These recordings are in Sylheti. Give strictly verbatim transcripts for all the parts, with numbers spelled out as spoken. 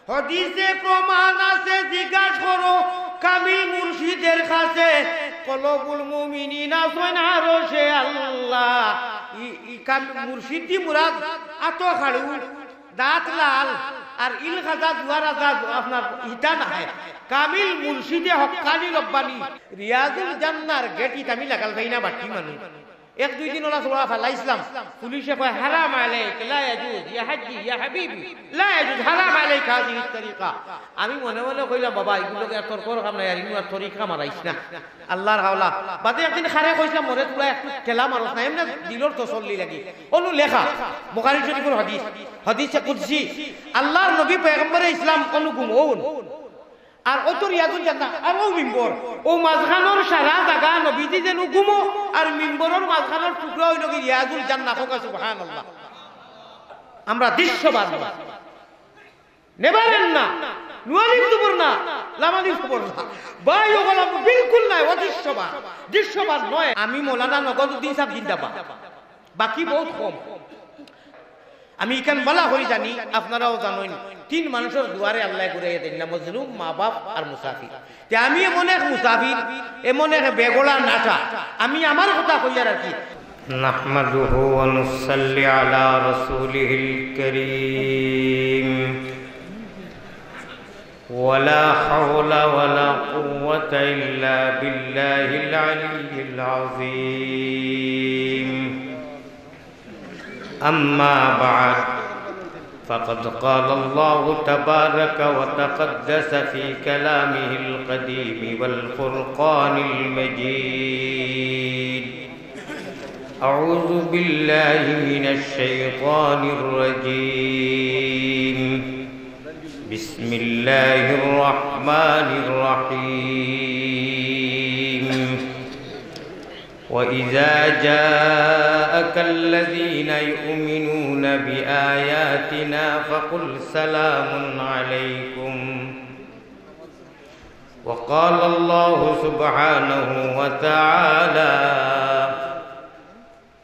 হাদিসে প্রমাণ আছে, জিজ্ঞাস করো কামিল মুর্শিদের কাছে। কলবুল মুমিনিন আছইন আরশে আল্লাহ। ই, ই কাম-, মুর্শিদি মুরাদ আতো খাড়ু, দাঁত লাল, আর ইল খাজা জুয়ার আজাদ আপনার ইটা নায়। কামিল মুর্শিদে হক্কানি রব্বানি। রিয়াজুল জান্নার গেটিত আমি লাগাল পাই না বাট্টি মানুষ। এক দুই দিন ওলা ছোড়া ফালাইছলাম, পুলিশে কয়, "হারাম আলাইক, লা ইয়াজুজ, ইয়া হাজ্জি, ইয়া হাবিবি, লা ইয়াজুজ, হারাম আলাইক হাযিহিত তরিকা।" আমি মনে মনে কইলাম, "বাবা, ইগুর লগে আর তর্কর কাম নাই, আর ইনু আর তরিকা মারাইস না।" আল্লার হাওলা। বাদে একদিন খারে কইছলাম, "মরে তুরা একটু ঠেলা মারস না, এমনে দিলর তসল্লি লাগি।" অনো লেখা, বুখারী শরীফর হাদিস, হাদিসে কুদসি, আল্লার নবী পয়গম্বরে ইসলাম অনো ঘুমউন। আর অউ তো রিয়াজুল জান্নাহ, আর অউ মিম্বর, অউ মাঝখানর সারা জাগা নবীজি যেন ঘুমো, আর মিম্বরর মাঝখানর টুকরা অইলো গি রিয়াজুল জান্নাহ। কউক্কা সুবহানাল্লাহ। আমরা দৃশ্যবান না, নেবারেন না, নুয়ালিম দুবর না, লামালিম দুবর না। ভাই, অগুলা বিলকুল নায়, অদৃশ্যবান, দৃশ্যবান নায়। আমি মৌলানা নগদ উদ্দিন সাব জিন্দাবাদ। বাকি বউত কম। আমি ইখান ভালা করি জানি, আপনারাও জানইন, তিন মানুষর দুয়ারে আল্লায় ঘুরাইয়া দেইন না, মজলুম, মা-বাপ আর মুসাফির। তে আমি এমন এক মুসাফির, এমন এক বেগড়া নাটা, আমি আমার কথা কইয়ার আর কি। نحمده ونصلي على رسوله الكريم. ولا حول ولا قوة إلا بالله العلي العظيم. أما بعد، فقد قال الله تبارك وتقدس في كلامه القديم والفرقان المجيد. أعوذ بالله من الشيطان الرجيم. بسم الله الرحمن الرحيم. وإذا جاءك الذين يؤمنون بآياتنا فقل سلام عليكم. وقال الله سبحانه وتعالى: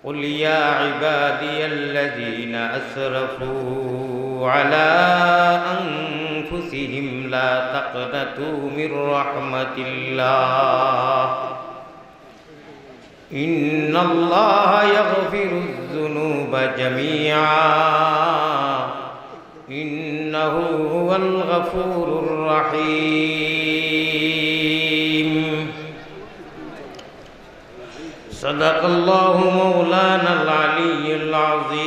قل يا عبادي الذين أسرفوا على أنفسهم لا تقنطوا من رحمة الله إن الله يغفر الذنوب جميعا إنه هو الغفور الرحيم. صدق الله مولانا العلي العظيم.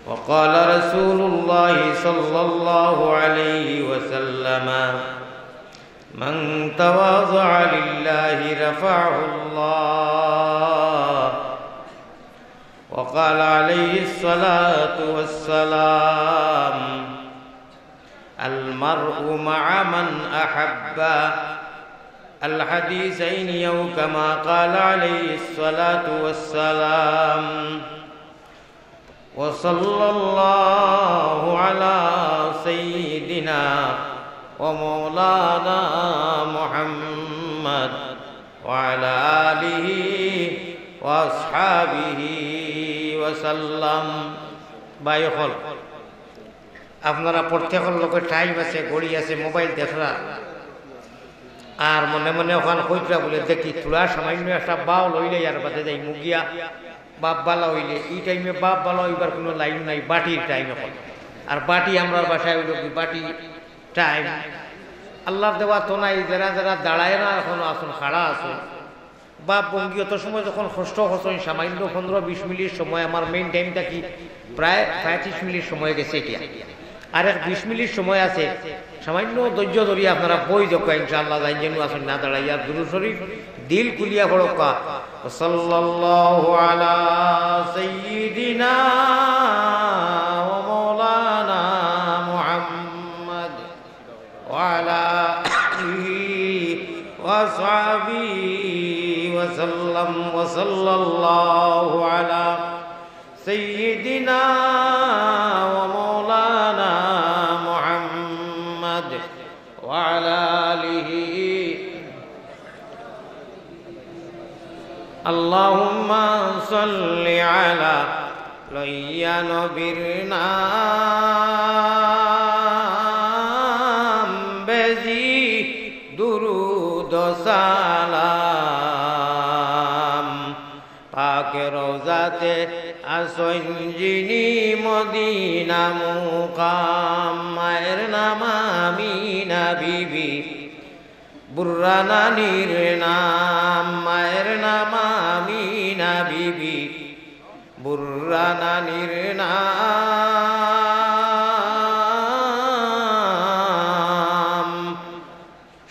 وقال رسول الله صلى الله عليه وسلم: من تواضع لله رفعه الله. وقال عليه الصلاة والسلام: المرء مع من أحب. الحديثين أو كما قال عليه الصلاة والسلام. وصلى الله على سيدنا ومولانا محمد وعلى آله وأصحابه وسلم. ভাই অকল, আপনারা প্রত্যেকর লগে টাইম আছে, ঘড়ি আছে, মোবাইল দেখরা। আর মনে মনে অখান কইতরা বুলে, "দেখি, থুড়া সামান্য একটা বাউল অইলে ইয়ার বাদে যাইমু গিয়া, বাপ ভালা অইলে।" ই টাইমে বাপ ভালা অইবার কুনু লাইন নাই, বাটির টাইম অখন। আর বাটি আমরার ভাষায় অইলো কি, বাটি টাইম। আল্লার দেওয়া তো নাই, যেরা যেরা দাঁড়ায় না, অখনো আছইন, খাড়া আছইন। বাপ ভঙ্গি অত সময় যখন কষ্ট করছইন, সামান্য পনেরো বিশ মিনিট সময়, আমার মেইন টাইম থাকি প্রায় পঁয়ত্রিশ মিনিট সময় গেছে গিয়া। আর এক বিশ মিনিট সময় আছে, সামান্য ধৈর্য ধরি আপনারা বই দেখো, ইনশাআল্লাহ, যাইন যেন আছইন না দাঁড়াইয়া দুরূদ শরীফ দিল খুলিয়া পড়উক্কা। وصلى الله على سيدنا ومولانا محمد وعلى آله وأصحابه وسلم. وصلى الله على سيدنا ومولانا محمد وعلى آله. اللهم صل على লইয়া নবীর নাম। জিনি মদিনা মুকাম, মায়ের নাম আমিনা বিবি, বুর্রা নানির নাম, মায়ের নাম আমিনা বিবি, বুর্রা নানির নাম।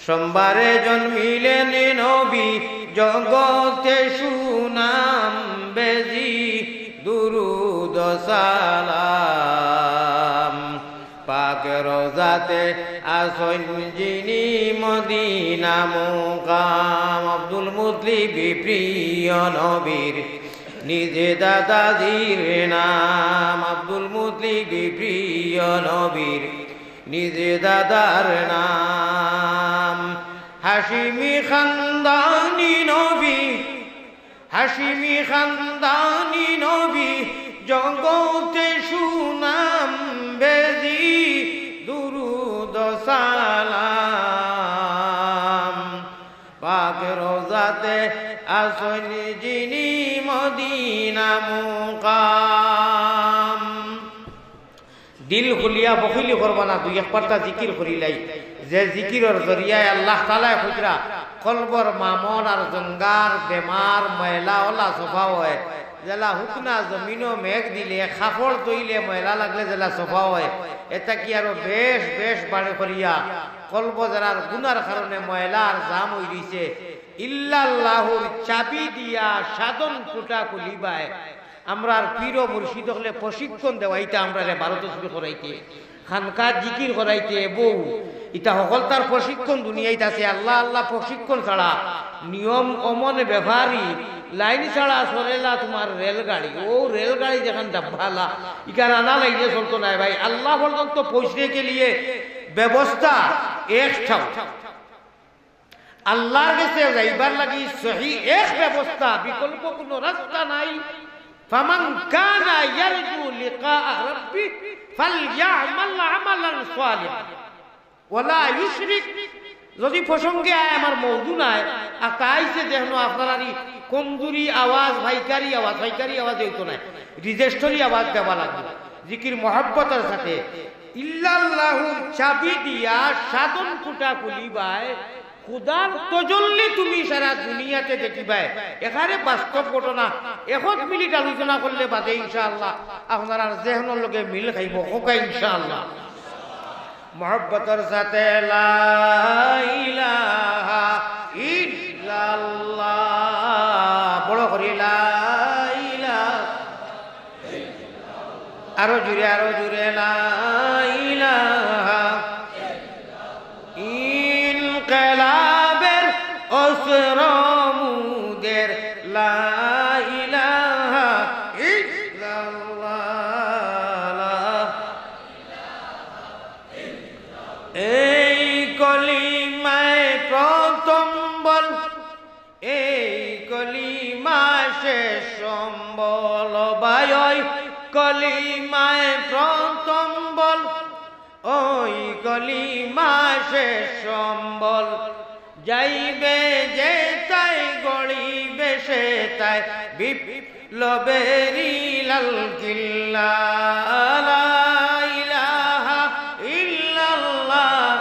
সোমবারে জন্মিলেন নবী, জগতে সুনাম বেজি, দুরুদ সালাম। পাক রোজাতে আসইন যিনি মদিনা মুকাম। আব্দুল মুতলিব প্রিয় নবীর নিজে দাদাজির নাম। আব্দুল মুতলিব প্রিয় নবীর নিজে দাদার নাম। হাশিমি খানদানি নবী, হাশিমি খানদানি নবী, জগতে সুনাম বেজি, দুরুদ সালাম। পাক রোজাতে আসইন যিনি মদিনা মুকাম। দিল খুলিয়া বখিলি করবা না, দুই এক পার্তা জিকির করিলাই। যে জিকিরর জরিয়ায় আল্লাহ তাআলায় কইরা কলবর মামল আর জঙ্গার বেমার ময়লা ওলা সফা অয়। যেলা হুকনা জমিনো মেঘ দিলে, কাপড় ধইলে ময়লা লাগলে যেলা সফা অয়, এতা কি আরো বেশ বেশ বাড়ি করিয়া কলব যারার গুনার কারণে ময়লা আর জাম অই রইছে। ইল্লাল্লাহুর চাবি দিয়া সাধন কুটা খুলিবায়। আমরার পীর ও মুর্শিদ অকলে প্রশিক্ষণ দেওয়াইতা, আমরারে বারো তসবি করাইতে, খানকাত জিকির করাইতে, বউ, ইতা হকলতার প্রশিক্ষণ দুনিয়াইত আছে। আল্লাহ আল্লাহ প্রশিক্ষণ ছাড়া, নিয়ম অমন ব্যাপারী, লাইন ছাড়া চলেলা তোমার রেলগাড়ি। ও রেলগাড়ি যেখান ডাব্বালা, ইখান আনা লাইনে চলতো নায় ভাই। আল্লাহ পর্যন্ত পৌঁছতে গেলিয়ে ব্যবস্থা একটাও। আল্লাহর গেছে যাইবার লাগি সহি এক ব্যবস্থা, বিকল্প কোনো রাস্তা নাই। ফামান কানা ইয়ারজু লিকা রাব্বি ফালইয়ামাল আমালান সালিহা ওয়ালা ইউশরিক। যদি প্রসঙ্গে আয়, আমার মৌজু নাই, আর তা আইছে যেন আপনারার ই কমজুরি আওয়াজ, ভাইকারি আওয়াজ, ভাইকারি আওয়াজ অইতো নায়, রিজেস্টরি আওয়াজ দেওয়া লাগবে। জিকির মহব্বতর সাথে। ইল্লাল্লাহুর চাবি দিয়া সাধন কুটা খুলিবায়, খুদার তজল্লি তুমি সারা দুনিয়াতে দেখিবায়। এখানে বাস্তব ঘটনা, এক মিনিট আলোচনা করলে বাদে ইনশাআল্লাহ আপনারার জেহনর লগে মিল খাইব। কউক্কা ইনশাআল্লাহ। মহব্বতর সাথে লা ইলাহা ইল্লাল্লাহ। বড় করি লা ইলাহা। আরো জুরে, আরো জুরে, লা ইলাহা। ইনকিলাবের অস্ত্র মুদের লা ইলাহা ইল্লাল্লাহ। এই কলিমায় প্রথম বল, এই কলিমা শেষ সম্বল, ভাই, ওই কলিমায় প্রথম বল, ওই কলিমা শেষ সম্বল। যাইবে যেতায়, গড়িবে সেতায়, বিপ্লবেরই লাল কিল্লা। লা ইলাহা ইল্লাল্লাহ,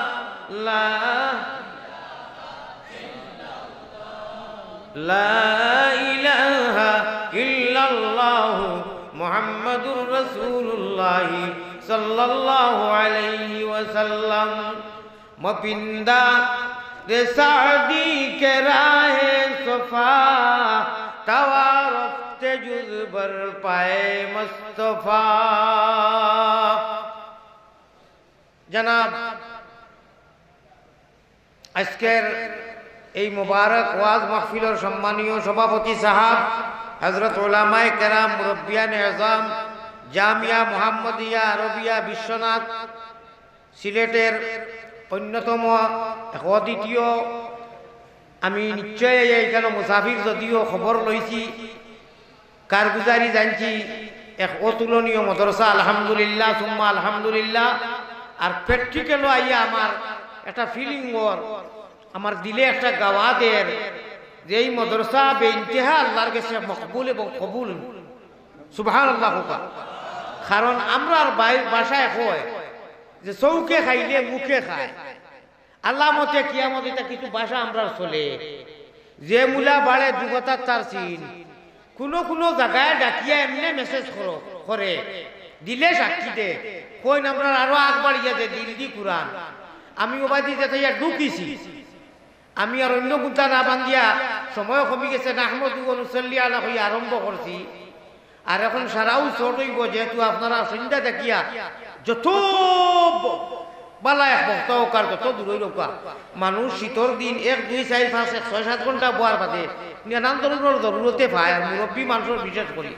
লা লা ইলাহা ইল্লাল্লাহু মুহাম্মাদুর রাসূলুল্লাহ সাল্লাল্লাহু আলাইহি ওয়াসাল্লাম। মপিন্দা রে সাদি কে রাহে সফা, তাওয়ারফ তে জুজ বর পায়ে মুস্তফা। জনাব, আজকের এই মোবারক ওয়াজ মাহফিলর সম্মানীয় সভাপতি সাহাব, হযরত উলামায়ে কেরাম, মুরব্বিয়ানে আজম, জামিয়া মুহাম্মদিয়া আরবিয়া বিশ্বনাথ সিলেটের অন্যতম এক অদ্বিতীয়, আমি নিশ্চয় এইখানো মুসাফির যদিও খবর লইছি, কারগুজারি জানছি, এক অতুলনীয় মাদ্রাসা, আলহামদুলিল্লাহ, সুম্মা আলহামদুলিল্লাহ। আর প্র্যাকটিক্যালও আইয়া আমার একটা ফিলিং অর, আমার দিলে একটা গাওয়া দের যে এই মাদ্রাসা বেইন্তেহা আল্লাহর গেছে মকবুল এবং কবুল। সুবহানাল্লাহ কউক্কা। কারণ আমরার ভাষায় কয় যে চউখে খাইলে মুখে খায়। আলামতে কিয়ামত ইতা কিছু ভাষা আমরার চলে। যে মুলা বাড়ে দুগতার তার চিন, কুনু কুনু জাগায় ডাকিয়া এমনে মেসেজ করে, দিলে সাক্ষী দে, কইন আমরার আরো আগ বাড়িয়া দে, দিল দি কুরআন। আমি ওবাদি যেতাইয়া ঢুকিছি, আমি আর অইন্য কুন্তা না বান্দিয়া, সময় কমি গেছে, নাহমাদুহু ওয়া নুসাল্লি আলা কইয়া আরম্ভ করছি। আর এখন সারাউ শর্ট অইবো, যেহেতু আপনারা সন্ধ্যা দেখিয়া যত ব-, বালা এক বক্তা অউক আর যত দূরই রউক্কা, মানুষ শীতর দিন এক, দুই, চাইর, পাঁচ, এক, ছয়, সাত ঘন্টা বওয়ার বাদে নানান ধরনর জরুরতে পায়, আর মুরব্বি মানষর বিশেষ করি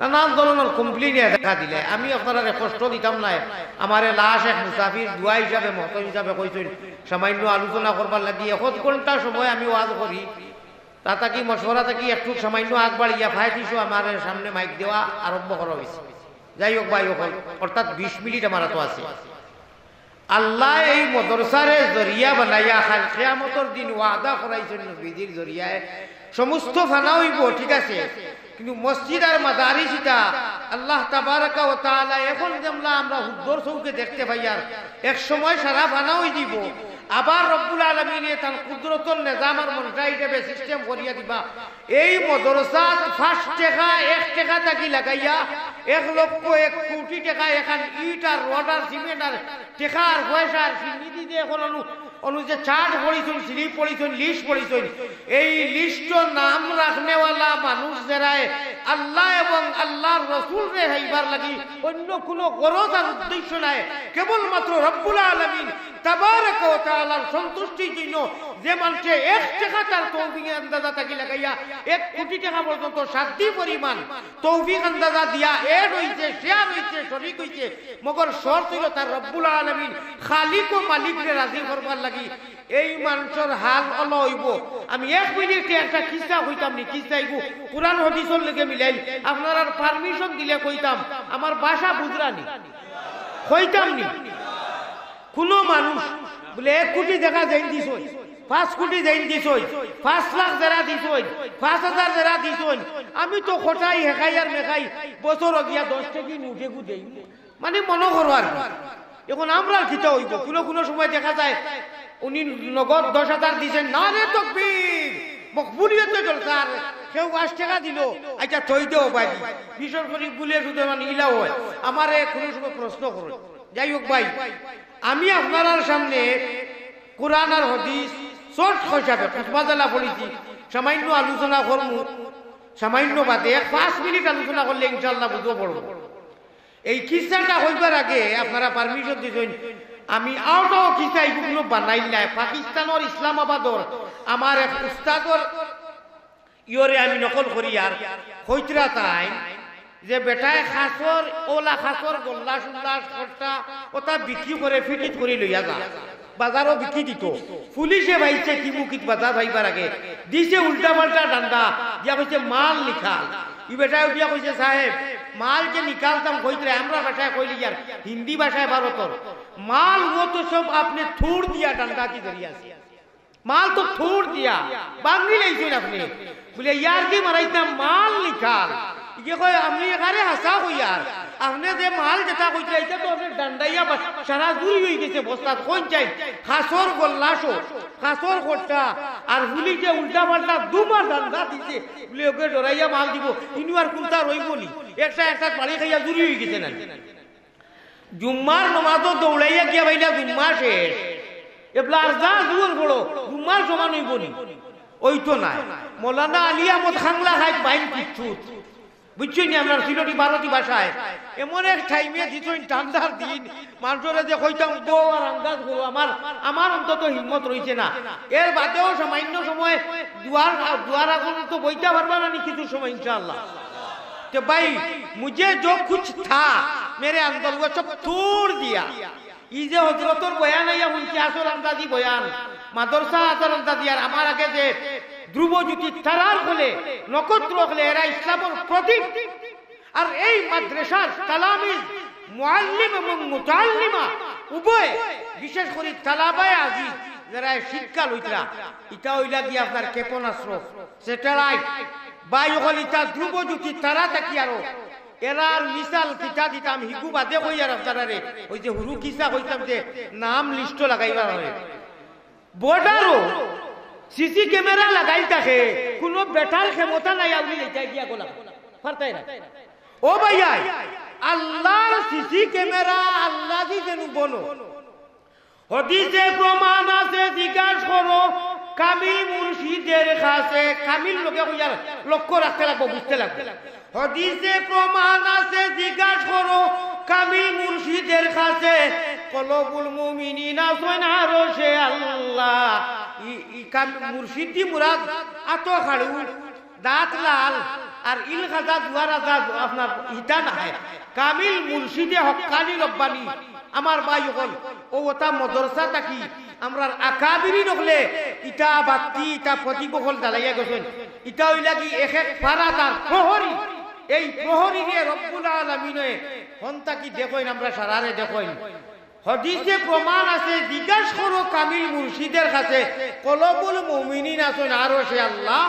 নানান ধরনর কমপ্লেইন দেখা দিলে আমি আপনারারে কষ্ট দিতাম নায়। আমারে লাশ এক মুসাফির দোয়া হিসাবে, মহতম হিসাবে কইছইন, সামান্য আলোচনা করবার লাগি এক ঘন্টা সময় আমি ওয়াজ করি, তা থাকি মশওয়ারা থাকি একটু সামান্য আগ বাড়িয়া ফায়তিশো আমার সামনে মাইক দেওয়া আরম্ভ করা অইছে। যাই হউক ভাই অকল, অর্থাৎ বিশ মিনিট আমার আতো আছে। আল্লায় এই মাদ্রাসারে জরিয়া বানাইয়া কাইল কিয়ামতর দিন ওয়াদা করাইছইন নবীজির জরিয়ায়, সমস্ত ফানা অইবো, ঠিক আছে, কিন্তু মসজিদ আর মাদারিস ইতা আল্লাহ তাবারাকা ওয়া তাআলা এখন যেমলা আমরা হুদ্দর চউখে দেখতে পাইয়ার, এক সময় সারা ফানা অইযিবো। আবার রব্বুল আলামিনে তান কুদরতর নিজাম আর মনশা হিসাবে সিস্টেম করিয়া দিবা। এই মাদ্রাসাত পাঁচ টেকা, এক টেকা থাকি লাগাইয়া এক লক্ষ, এক কোটি টেকা এখান ইট আর রড আর সিমেন্ট আর টেকা আর পয়সা আর সিন্নি দি দে এখন অনু, অনু যে চার্ট পড়িছইন, স্লিপ পড়িছইন, লিস্ট পড়িছইন, এই লিস্টো নাম রাখনেওয়ালা মানুষ যেরায় আল্লাহ এবং আল্লাহর রসুলরে পাইবার লাগি অইন্য কুনু গরজ আর উদ্দেশ্য নাই, কেবলমাত্র রব্বুল আলামিন তাবারাকা ওয়া তাআলার সন্তুষ্টির জন্য যে মানষে এক টেকা তার তৌফিকে আন্দাজা থাকি লাগাইয়া এক কোটি টেকা পর্যন্ত সাধ্য পরিমাণ তৌফিক আন্দাজা দিয়া এড অইছে, শেয়ার অইছে, শরিক অইছে, মগর শর্ত অইলো তার রব্বুল আলামিন খালিক ও মালিকরে রাজি করবার লাগি। এই মানষর হাল অলা অইবো। আমি এক মিনিটে একটা কিসসা কইতাম নি, কিসসা ইগু কুরআন হাদিসর লগে মিলাইল, আপনারার পারমিশন দিলে কইতাম, আমার ভাষা বুঝরা নি, কইতাম নি। কুনু মানুষ বুলে এক কোটি টেকা যেইন দিছইন, পাঁচ কোটি যেইন দিছইন, পাঁচ লাখ যেরা দিছইন, পাঁচ হাজার যেরা দিছইন, আমি তো কটাই হেকাই আর মেকাই বছর অগিয়া দশ টেকি নুটেগু দেই। মানে মনো করো আর কি। এখন আমরার কিতা অইবো? কুনু কুনু সময় দেখা যায় উনি নগদ দশ হাজার দিছইন, নারে তকবীর, মকবুলিয়তে জলসা, আর কেউ পাঁচ টেকা দিলো, আইচ্ছা থই দেও ভাই, বিশেষ করি বুলে শুধু মানে ইলা অয়, আমারে কুনু সময় প্রশ্ন করে। যাই হউক ভাই, আমি আপনারার সামনে কুরআন আর হাদিস শর্ট হিসাবে খুতবা যেলা পড়িছি, সামান্য আলোচনা করমু, সামান্য বাদে এক পাঁচ মিনিট আলোচনা করলে ইনশাআল্লাহ বুঝবো পড়বো। এই কিসসাটা কইবার আগে আপনারা পারমিশন দিছইন, আমি আরোটাও কিসসা ইগু কুনু বানাইল নায়। পাকিস্তানর ইসলামাবাদর আমার এক উস্তাদর ইয়রে আমি নকল করি আর কইতরা তাইন যে বেটায় খাসর, অলা খাসর গল্লা সুল্লা খট্টা অতা বিক্রি করে ফিটিত করি লইয়া যা। বাজারো বিকি দিতো। পুলিশে পাইছে কি মুখিত বাজার পাইবার আগে। দিছে উল্টা পাল্টা ডান্ডা, দিয়া কইছে, "মাল নিকাল।" ই বেটায় উঠিয়া কইছে, "সাহেব, মাল যে নিকালতাম কইতরে, আমরা ভাষায় কইলি আর হিন্দি ভাষায় ভারতর। মাল ও তো সব আপনে থুড় দিয়া ডান্ডা দি ধরি আছে। মাল তো থুড় দিয়া, ভাঙ্গি লাইছইন আপনে।" বুলে, "ইয়ার্কি মারাইতাম, মাল নিকাল।" ইগে কয়, "আমি এখানে হাছা কইয়ার, আপনে যে মাল যেটা কইতরা, ইটা তো আপনে ডান্ডাইয়া বা-, সারা জুড়ি অইগেছে বস্তাত, কইন চাই, খাসর গল্লাসো, খাসর খট্টা, আর পুলিশে উল্টা পাল্টা দুমা ডান্ডা দিছে, বুলে, ওকে ডরাইয়া মাল দিবো, ইনু আর কুন্তা রইবো নি, একটা একটা বাড়ি খাইয়া জুড়ি অইগেছে না।" জুম্মার নমাজো দৌড়াইয়া গিয়া পাইলা জুম্মা শেষ। এবলা আর যা জুয়ার পড়ো, জুম্মার সমান অইবো নি? অইতো নায়। মৌলানা আলী আহমদ খাংলা খাইত বাইন কিচ্ছুত। বুঝছইন নি, আমরার সিলটি ভারতি ভাষায় এমন এক টাইমে দিছইন ঠান্ডার দিন, মানষরে যে কইতাম, "গো আর আন্দাজ করো", আমার, আমার অন্তত হিম্মত রইছে না। এর বাদেও সামান্য সময় দুয়ার, দুয়ার আগন তো বইতা পারবা না নি কিছু সময় ইনশাআল্লাহ। তে ভাই, মুঝে জো কুছ থা, মেরে আন্দর ও সব তোড় দিয়া। ই যে হজরতর বয়ান আইয়া হুনছি, আসর আন্দাজি বয়ান, মাদ্রাসা আসর আন্দাজি, আর আমার আগে যে ধ্রুবজ্যোতি তারার হলে, নক্ষত্র হলে, এরা ইসলামর প্রতীক। আর এই মাদ্রাসার তালামিজ, মুআল্লিম এবং মুতাআল্লিমা উভয়, বিশেষ করি তালাবায়ে আজিজ, যেরা শিক্ষা লইতরা, ইটা অইলা গিয়া আপনার ক্ষেপণাস্ত্র, স্যাটেলাইট, ভাই অকল, ইতা ধ্রুবজ্যোতি তারা থাকি আরো এরার মিসাল কিতা দিতাম, হিগু বাদে কইয়ার আপনারারে। ওই যে হুরু কিসা কইতাম যে নাম লিস্টো লাগাইবার অয়। বর্ডারো সিসি ক্যামেরা লাগাইল থাকে, কুনু বেটার ক্ষমতা নাই আউলি লইতা গিয়া গলা। পারতায় না। ও ভাইয়াই, আল্লার সিসি ক্যামেরা আল্লা দি যেন বনো। হদিসে প্রমাণ আছে, জিজ্ঞাস করো কামিল মুর্শিদের কাছে। কামিল লোকে কইয়ার লক্ষ্য রাখতে লাগবো, বুঝতে লাগবো। হদিসে প্রমাণ আছে, জিজ্ঞাস করো কামিল মুর্শিদের কাছে। কলবুল মুমিনিন আছইন আরশে আল্লাহ। ই, ই কাম-, মুর্শিদ দি মুরাদ আতো খাড়ু, দাঁত লাল, আর ইল খাজা দুয়ার আজা আপনার ইটা নাহে। কামিল মুর্শিদে হক্কানি রব্বানি। আমার ভাই অকল, ও ওটা মাদ্রাসা থাকি আমরার আকাবিরিন অকলে ইটা বাত্তি, ইটা প্রদীপ অকল জ্বালাইয়া গেছইন। ইটা অইলা কি এক এক পারা তার প্রহরী। এই প্রহরীরে রব্বুল আলামিনে হন থাকি দেখইন, আমরা সারারে দেখইন। হদিসে প্রমাণ আছে, জিজ্ঞাস করো কামিল মুর্শিদের কাছে। কলবুল মুমিনিন আছইন আরশে আল্লাহ।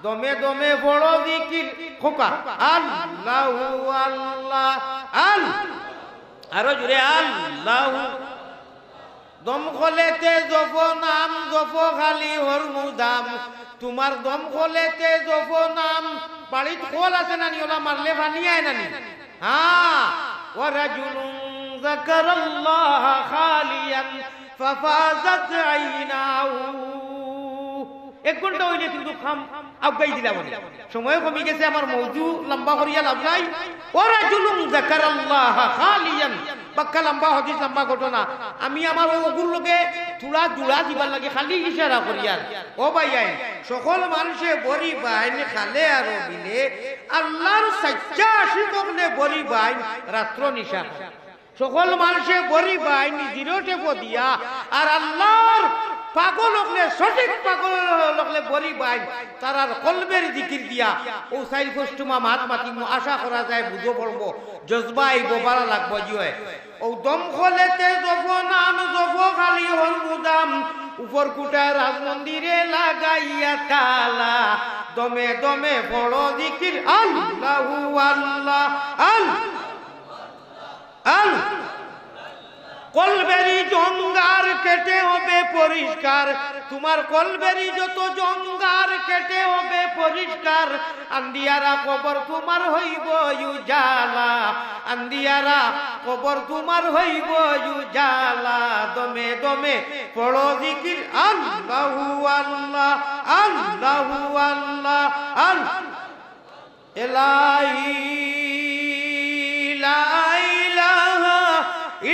দমে দমে পড়ো জিকির খোকা, আল্লাহু আল্লাহ, আল-, আরো জোরে, আল্লাহু। দমকলেতে জপো নাম, জপো খালি হরমুদাম। তুমার দমকলেতে জপো নাম, বাড়িত কল আছে নানি, ওলা মারলে পানি আয় নানি? হ্যাঁ, ওয়া রাজুলুন যাকারাল্লাহা খালিয়ান ফাফাজাত আইনাহু। এক ঘন্টা অইলে কিন্তু কাম আগাই দিলা মানে। সময় কমি গেছে, আমার মৌজু লম্বা করিয়া লাভ নাই। ওয়া রাজুলুন যাকারাল্লাহা খালিয়ান, বাক্কা লম্বা হদিস, লম্বা ঘটনা। আমি আমার অগুর লগে থুড়া জুড়া দিবার লাগি খালি ইশারা করিয়ার। ও ভাইয়াইন, সকল মানষে বড়ি বাইন খালে আর বিলে, আল্লার সাচ্চা আশিক অকলে বড়ি বাইন রাত্র নিশা। সকল মানষে বড়ি বাইন জিরো টেপো দিয়া, আর আল্লার পাগল অকলে, সঠিক পাগল অকলে বড়ি বাইন তারার কলবের জিকির দিয়া। ও সাইল কষ্টুমা মাত মাতিমু, আশা করা যায় বুঝো পড়বো, জজবা আইবো, বালা লাগবো, জি অয়। ও দমকলেতে জপো নাম, জপো খালি হরমুদাম, উপর কুটা রাজমন্দিরে লাগাইয়া তালা, দমে দমে পড়ো জিকির, আল্লাহু আল্লাহ, আল-, আল-, কলবেরি জঙ্গার কেটে হবে পরিষ্কার, তুমার কলবেরি যত জঙ্গার কেটে হবে পরিষ্কার, আন্দিয়ারা কবর তুমার হইব উজালা, আন্দিয়ারা কবর তুমার হইব উজালা। দমে দমে পড়ো জিকির, আল্লাহু আল্লাহ, আল্লাহু আল্লাহ, আল-, এলাহি লা ইলাহা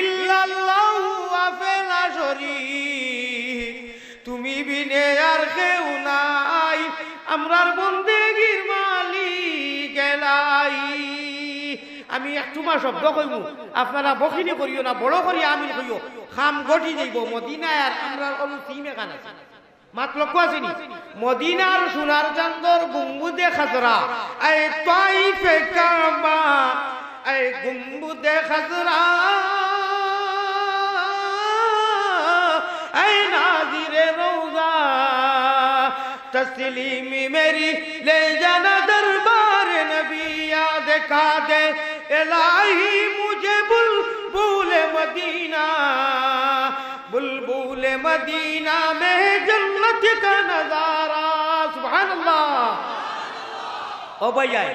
ইল্লাল্লাহু আফেলা শরীক, তুমি বিনে আর কেউ নাই, আমরার বন্দেগির মালিক এলাহি। আমি একটুমা শব্দ কইমু, আপনারা বখিনি করিও না, বড় করি আমিন কইও, কাম ঘটি যাইব। মদিনায় আর আমরার অনো সিম এখান আছে। মাত লক্ষ্য আছে নি? মদিনার সোনার চান্দর গুম্বুদে খাজরা, আই তাইফে কাবা, আই গুম্বুদে খাজরা, আই নাজিরে রওজা, তসলিমি মেরি লে জানা দরবার নবী, ইয়া দেখা দে এলাহি মুঝে বুলবুল মদিনা, বুলবুল মদিনা মে জন্নত কা নজারা। সুবহানাল্লাহ। ও ভাইয়াই,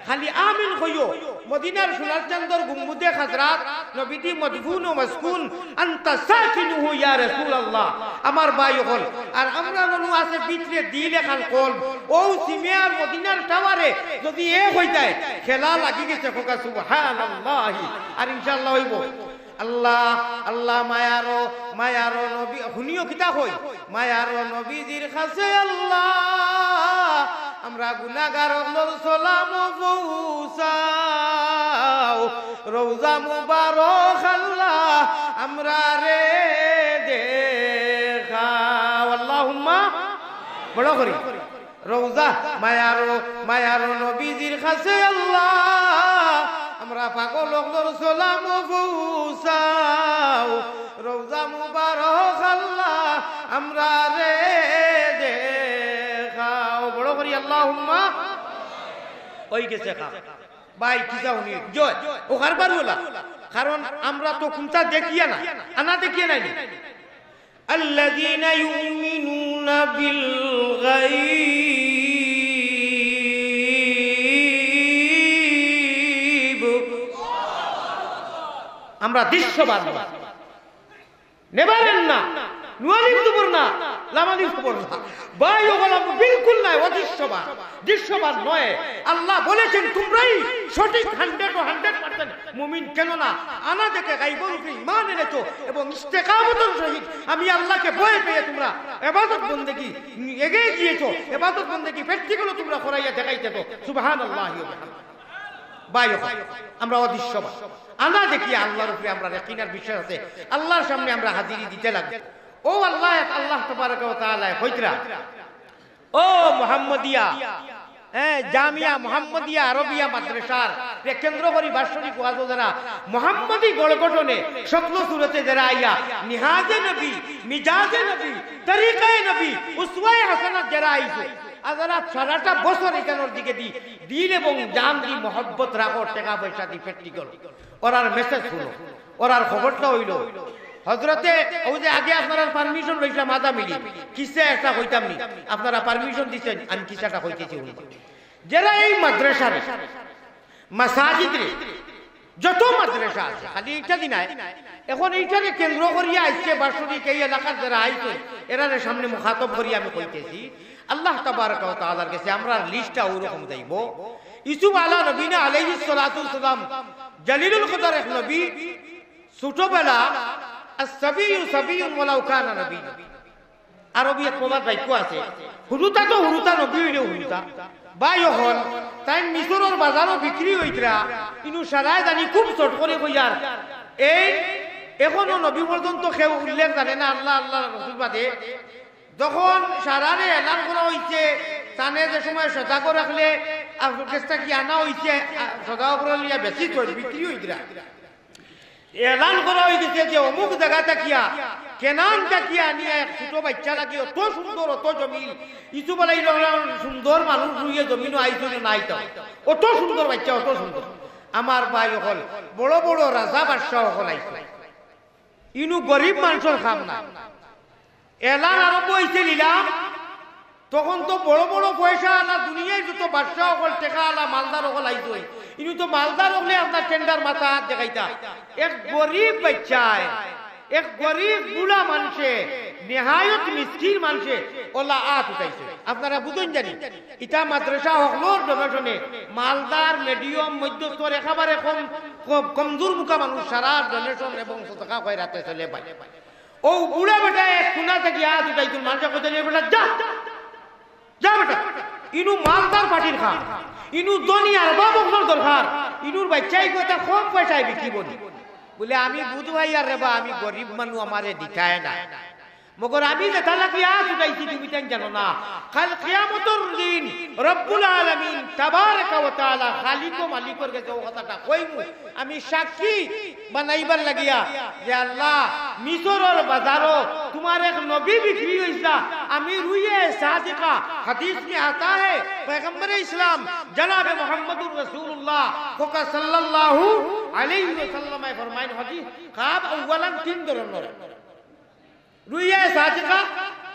খালি আমিন কইও। মদিনার সোনার চান্দর গুম্বুদে খাজরাত, নবীজি মদফুন ও মসকুন, আনতা সাকিনুহু ইয়া রাসূলুল্লাহ। আমার ভাই অকল, আর আমরার অনো আছে ভিতরে দিল এখান কলব। ও সিমে আর মদিনার টাওয়ারে যদি এক অইতায়, খেলা লাগি গেছে, কউক্কা সুবহানাল্লাহি। আর ইনশাআল্লাহ অইব। আল্লাহ, আল্লাহ মায়ারো, মায়ারো নবী, হুনিও কিতা কই? মায়ারো নবীজির কাছে আল্লাহ, আমরা গুনাগার অকলর সালাম পৌঁছাও। রওজা মুবারক আল্লাহ, আমরারে দেখাও। আল্লাহুম্মা, বড় করি। রওজা মায়ারো, মায়ারো নবীজির কাছে আল্লাহ, আমরা পাগল অকলর সালাম পৌঁছাও। রওজা মুবারক আল্লাহ, আমরারে দেখাও। বড় করি আল্লাহুম্মা। অই গেছে কাম। ভাই, কিতা হুনি? জয়, ও কারবার ওলা। কারণ আমরা তো কুনতা দেখিয়া না, আনা দেখিয়া নায় নি। الذين يؤمنون بالغيب। আমরা দৃশ্যবান। নেভার এন্ড না, নুয়ালির খবর না, লামালির খবর না। ভাই, ওগুলা বিলকুল নায়, অদৃশ্যবান, দৃশ্যবান নয়। আল্লাহ বলেছেন, "তোমরাই সঠিক হান্ড্রেড ও হান্ড্রেড পার্সেন্ট মুমিন, কেননা আনা দেখে গাইবর উপরে ঈমান এনেছো এবং ইস্তেকামতর সহিত আমি আল্লাহকে ভয় পেয়ে তোমরা ইবাদত বন্দেগী এগিয়ে গিয়েছো, ইবাদত বন্দেগী প্র্যাকটিক্যালও তোমরা করাইয়া দেখাইতেছো।" সুবহানাল্লাহি ওয়া বিহামদিহি। ভাই, আমরা অদৃশ্যবান। আনা দেখিয়া আল্লাহর উপরে আমরার ইয়াকিন আর বিশ্বাস আছে, আল্লাহর সামনে আমরা হাজিরি দিতে লাগবো। ও আল্লাহ, আল্লাহ তাবারাকা ওয়া তাআলা কইতরা, ও মোহাম্মদিয়া, হ্যাঁ, জামিয়া মোহাম্মদিয়া আরবিয়া মাদ্রাসার রে কেন্দ্র করি বাৎসরিক ওয়াজও যারা মোহাম্মদী গড়গঠনে শক্ল সুরতে যারা আইয়া নিহাজে নবী, মিজাজে নবী, তরিকায়ে নবী, উসওয়ায়ে হাসানাত যারা আইছো, আর যারা সারাটা বছর এখানোর দিকে দি দিল এবং জান দি মহব্বত রাখো, টেকা পয়সা দি প্র্যাকটিক্যাল, ওরার মেসেজ হুনো, ওরার খবরটা অইলো, হজরতে, ওই যে আগে আপনারার পারমিশন লইছিলাম আধা মিনিট, কিসা একটা কইতাম নি, আপনারা পারমিশন দিছেন, আমি কিসাটা কইতেছি হুনবা। যারা এই মাদ্রাসার, মাসাজিদরে, যত মাদ্রাসা আছে, খালি এইটা দি নায়, এখন এইটারে কেন্দ্র করিয়া আইছে বাৎসরিক এই এলাকার যারা আইছে, এরারে সামনে মুখাতব করিয়া আমি কইতেছি, আল্লাহ তাবারাকা ওয়া তাআলার গেছে আমরার লিস্টটা ওরকম যাইবো। ইউসুফ আলা নবীনা আলাইহিস সালাতু ওয়াস সালাম, জালিলুল কদর এক নবী, ছোটবেলা, "আস-সাবিয়্যু সাবিয়্যুন ওয়ালাউ কানা নাবিয়্যা।" আরবি এক প্রবাদ বাক্য আছে, "হুরুতা তো হুরুতা, নবী অইলেও হুরুতা।" ভাই অকল, তাইন মিশরর বাজারো বিক্রি অইতরা, ইনু সারায় জানি খুব চট করি কইয়ার। এই এখনো নবী পর্যন্ত কেউ উল্লেখ জানে না, আল্লাহ, আল্লাহর রসুল বাদে। যখন সারারে এলান করা অইছে, তানে যে সময় সদাগর রাখলে, আর গেছটা কি আনা অইছে, আ, সদাগর লইয়া বেশি তো বিক্রি অইতরা। এলান করা অইগেছে যে অমুক জাগা থাকিয়া, কেনান থাকিয়া আনিয়া এক ছোট বাইচ্চা লাগি, অত সুন্দর, অত জমিল, ইউসুফ আলাইহিস সালাম সুন্দর মানুষ অইয়া জমিনো আইছইন না আইতা, অত সুন্দর বাইচ্চা, অত সুন্দর। আমার ভাই অকল, বড় বড় রাজা বাদশা অকল আইছে, ইনু গরিব মানষর কাম না। এলান আরম্ভ অইছে নিলাম, তখন তো বড় বড় পয়সা আলা, দুনিয়ার যত বাদশা অকল, টেকা আলা, মালদার অকল আইছইন। ইনু তো মালদার অকলে আপনার টেন্ডার মাথা আত দেখাইতা। এক গরিব বাইচ্চায়, এক গরিব বুড়া মানষে, নেহায়ত মিসকিন মানষে অলা আত উঠাইছে। আপনারা বুঝইন জানি, ইটা মাদ্রাসা হকলর ডোনেশনে, মালদার, মিডিয়াম, মধ্যস্তর, একেবারে কম, কম, কমজোর মুখা মানুষ সারা ডোনেশন এবং সদকা খয়রাতে চলে ভাই। ও বুড়া বেটা এক কুনা থাকি আত উঠাইছইন, মানষে কইতা নি, "বেটা যা, যা বেটা, ইনু মালদার পার্টির কাম, ইনু ধনী আরবাব অকলর দরকার, ইনুর বাইচ্চায় কয়টা কম পয়সায় বিকিবো নি।" বুলে, "আমি বুঝ ভাই আর রেবা, আমি গরিব মানুষ, আমারে দিতায় না। মগর আমি যেটা লাগি আত উঠাইছি তুমি তাইন জানো না, কাল কিয়ামতর দিন রব্বুল আলামিন তাবারাকা ওয়া তাআলা খালিক ও মালিকর গেছে ও কথাটা কইমু।" আমি সাক্ষী বানাইবার লাগিয়া যে, "আল্লাহ, মিশরর বাজারো তুমার এক নবী বিক্রি অইছা।" আমি রুইয়ে সাদিকা, হাদিস মে আতা হে, পয়গম্বর ইসলাম জনাবে মুহাম্মদুর রাসূলুল্লাহ ফোকা সাল্লাল্লাহু আলাইহি ওয়াসাল্লামে ফরমাইন, হাদিস কাব আউয়ালান তিন ধরনর। রুইয়া সাদিকা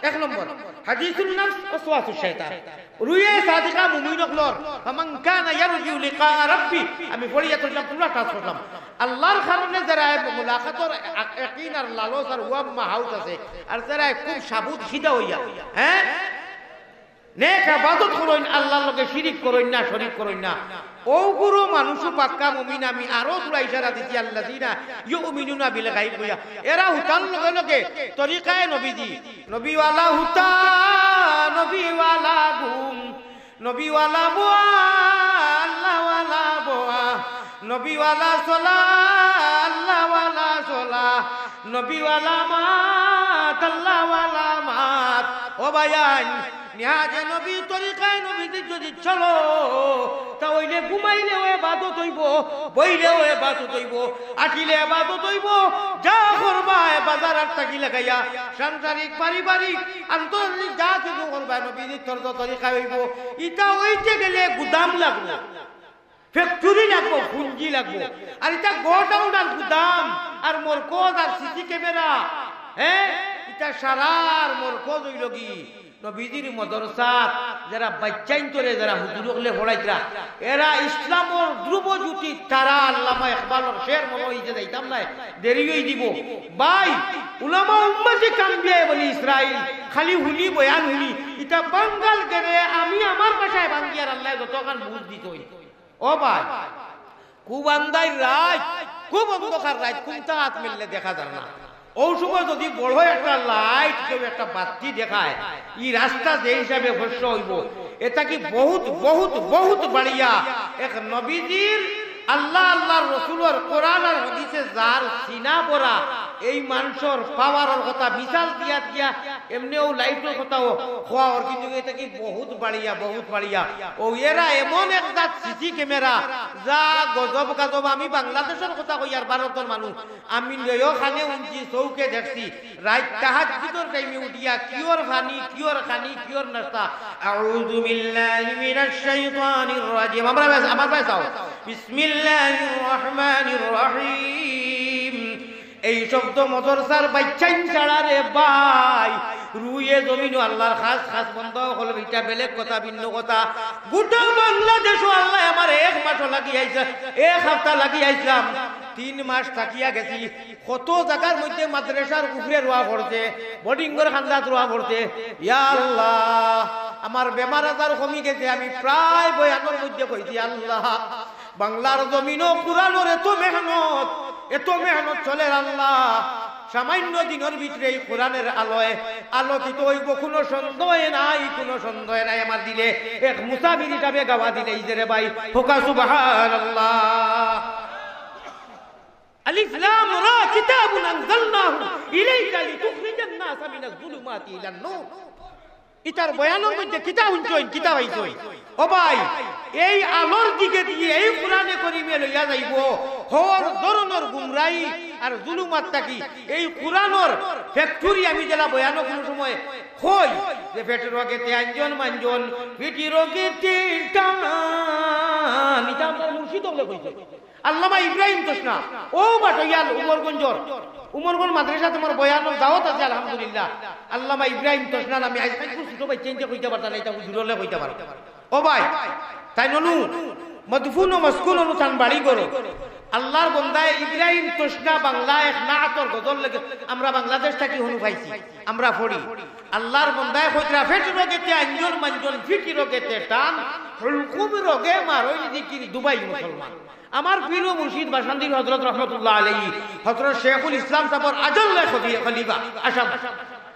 এক নম্বর, হাদিসুন নাফস ওয়াসওয়াসুশ শয়তান। রুইয়া সাদিকা মুমিন অকলর, "ফামান কানা ইয়ারজু লিকা রাব্বি।" আমি পড়িয়া তুললাম, পুরা ট্রান্স করলাম। আল্লাহর কারণে যারা মুলাকাতর আ-, ইয়াকিন আর লালস আর ওয়াম্মা হাউস আছে, আর যারা খুব সাবুত খিদা অইয়া, হ্যাঁ? নেক ইবাদত করইন, আল্লাহর লগে শিরিক করইন না, শরিক করইন না। অগুরো মানুষও পাক্কা মুমিন, আমি আরো থুড়া ইশারা দিছি, আল্লাযিনা ইউমিনুনা বিল গায়ব কইয়া। এরা হুতার লগে লগে তরিকায়ে নবীজি, নবীওয়ালা হুতা, নবীওয়ালা ঘুম, নবীওয়ালা বওয়া, আল্লাহওয়ালা বওয়া, নবীওয়ালা চলা, আল্লাহওয়ালা চলা, নবীওয়ালা মাত, আল্লাহওয়ালা মাত। ও ভাইয়াইন, নিহাজে নবী, তরিকায়ে নবীদি যদি চলো, তা অইলে ঘুমাইলেও ইবাদত অইবো, বইলেও ইবাদত অইবো, আটিলে ইবাদত অইবো, যা করবায় বাজার হাট থাকি লাগাইয়া, সাংসারিক, পারিবারিক, আন্তর্জাতিক যা কিছু করবায় নবীজির তর্জ তরিকায় অইবো। ইটা অইতে গেলে গুদাম লাগবো। ফ্যাক্টরি লাগবো, পুঞ্জি লাগবো। আর ইটা গোডাউন আর গুদাম আর মরকজ আর সিসি ক্যামেরা, হ্যাঁ, ইটা সারার মরকজ অইলো গি নবীজির মদরসাত যেরা বাইচ্চাইন্তরে যেরা হুজুর অকলে পড়াইতরা, এরা ইসলামর ধ্রুবজ্যোতি তারা। আল্লামা ইকবালর শের মনো অইছে, যাইতাম নায়, দেরি অই দিবো। ভাই, উলামা উম্মতি কাম্বিয়ায়ে বনি ইসরাইল, খালি হুনি বয়ান হুনি, ইটা বাঙ্গাল গেলে আমি আমার ভাষায় বাঙ্গিয়ার আল্লায় যতখান বুঝ দিতই। ও ভাই, খুব আন্দাইর রাইত, খুব অন্ধকার রাইত, কুনটা আত মেললে দেখা যার না। অউ সময় যুদি বড় একটা লাইট, কেউ একটা বাত্তি দেখায়, ই রাস্তা যে হিসাবে ফর্সা অইবো, ইটা কি বহুত, বহুত, বহুত বাড়িয়া এক নবীজির, আল্লাহ, আল্লাহর রসুলর কোরআন আর হাদিসে যার সিনা ভরা, এই মানষর পাওয়ারর কথা মিসাল দিয়া দিয়া এমনেও লাইটর কথাও কওয়ার, কিন্তু ইটা কি বহুত বাড়িয়া, বহুত বাড়িয়া। অউ এরা এমন এক জাত সিসি ক্যামেরা, যা গজব গাজব। আমি বাংলাদেশর কথা কইয়ার, ভারতর মানুষ, আমি নিজেও কানে হুনছি, চউখে দেখছি, রাইত তাহাজ্জুদর টাইমে উঠিয়া কিওর খানি, কিওর খানি, কিওর নাস্তা। আউযু বিল্লাহি মিনাশ শাইতানির রাজিম। আমরা বেশ, আমার বেশ আও। বিসমিল্লাহির রহমানির রহিম। এই শব্দ মদরসার বাইচ্চাইন ছাড়া রে ভাই, রুয়ে জমিনও আল্লাহর খাস খাস বন্দা অকল, ইটা বেলেগ কথা, ভিন্ন কথা। গোটা বাংলাদেশও আল্লায় আমার এক মাসও লাগি আইছে, এক হাপ্তা লাগি আইছলাম, তিন মাস থাকিয়া গেছি। কত জাগার মধ্যে মাদ্রাসার উপরে রোয়া পড়ছে, বোর্ডিংর কান্দাত রোয়া পড়ছে। ইয়া আল্লাহ, আমার বেমার আজার কমি গেছে। আমি প্রায় বয়ানর মধ্যে কইছি, আল্লাহ, বাংলার জমিনো কোরআনর এত মেহনত, এত মেহনত চলের আল্লাহ, সামান্য দিনর ভিতরে এই কোরআনর আলোয় আলোকিত অইবো, কুনু সন্দেহ নাই, কুনু সন্দেহ নাই। আমার দিলে এক মুসাফির হিসাবে গাওয়া দিলে, এই যে রে ভাই, কউক্কা সুবহানাল্লাহ। আলিফ লাম রা, কিতাবুন আনজালনাহু ইলাইকা লিতুখরিজান নাসা মিনাজ জুলুমাতি ইলান নূর। ইতার বয়ানর মধ্যে কিতা হুনছইন, কিতা পাইছইন? ও ভাই, এই আলোর দিকে দিয়া এই কোরআনে করিমে লইয়া যাইবো হর ধরনর গুমরাহি আর জুলুমাত থাকি। এই কোরআনর ফ্যাক্টরি আমি যেলা বয়ানো কুনু সময় কই যে পেট রগেতে আঞ্জন মাঞ্জন, পিঠি রগেতে টান, ইতা আমরার মুর্শিদ অকলে কইছইন। আল্লামা ইব্রাহিম তসনা, অউ বাটইয়াল উমরগঞ্জর, উমরগঞ্জ মাদ্রাসাত আমার বয়ানর দাওয়াত আছে, আলহামদুলিল্লাহ। আল্লামা ইব্রাহিম তসনার আমি আইজ থাকি ছোট বাইচ্চাইন্তে কইতা পারতা না, ইতা হুজুর অকলে কইতা পারতা। ও ভাই, তাইন অনু মদফুন ও মসকুন অনু তান বাড়ি ঘর। আল্লাহর বন্দায় ইব্রাহিম তসনা বাংলা এক নাতর গজল লেখে, আমরা বাংলাদেশ থাকি হুনু পাইছি, আমরা পড়ি। আল্লাহর বন্দায় কইতরা, পেট রগেতে আঞ্জন মাঞ্জন, পিঠি রগেতে টান, হুলকুম রগে মারইন জিকির, দুবাই মুসলমান। আমার পীর ও মুর্শিদ বাসন্তীর হযরত রহমতুল্লাহ আলাইহি, হযরত শেখুল ইসলাম সাবর আজাল্লা খলি-, খলিফা আসাম।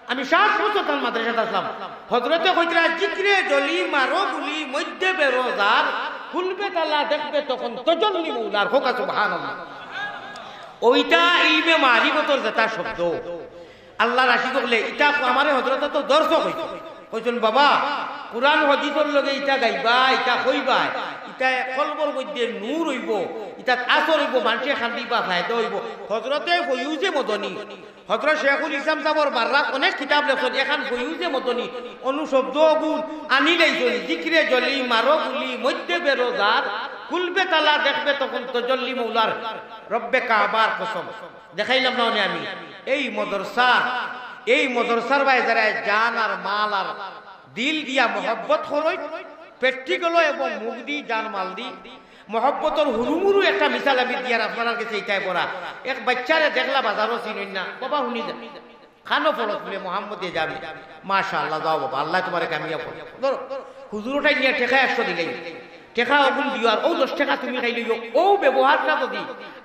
আমি সাত বছর তান মাদ্রাসাত আছলাম। হযরতে কইতরা, জিকিরে জলি মারো গুলি, মধ্যে বেরো যার, খুলবে তালা দেখবে তখন তজল্লি মৌলার। কউক্কা সুবহানাল্লাহ। অউটা ইলমে মারিফতর যেটা শব্দ। আল্লাহর আশিক অকলে ইতা আমারে হযরতে তো দরসও কইছইন। কইছইন, "বাবা, কোরআন হাদিসর লগে ইতা গাইবায়, ইতা কইবায়, ইতা কলবর মধ্যে নূর অইবো, ইতাত আসর অইবো, মানষে কান্দিবা, ফায়দা অইবো।" হযরতে ফয়ুজে মদনী, হযরত শেখুল ইসলাম সাবর বাররা অনেক কিতাব লেখছইন, এখান ফয়ুজে মদনী, অনু শব্দ অগুন আনিলাইছইন, জিকিরে জলি, মারো গুলি, মধ্যে বেরো যার, খুলবে তালা দেখবে তখন তজল্লি মৌলার, রব্বে কাবার কসম। দেখাইলাম না অনে আমি? এই মদরসা, এই মদরসার বায় যারা জান আর মাল আর দিল দিয়া মহব্বত করইন, practical এবং মুখ দি, জান মাল দি, মহব্বতর হুরুমুরু একটা মিসাল আমি দিয়ার আপনারার গেছে ইতায় পড়া। এক বাইচ্চারে দেখলা বাজারো চিনইন না, বাবা হুনি যা, কানো পড়ো তুমি মোহাম্মদে যাবে, মাশাআল্লাহ, যাও বাবা, আল্লায় তুমারে কামিয়াব করো। ধরো, হুজুর ওটাই নিয়া টেকা একশো দিলাইন, টেকা অগুন দিও, আর অউ দশ টেকা তুমি খাইলাইও। অউ ব্যবহারটা যুদি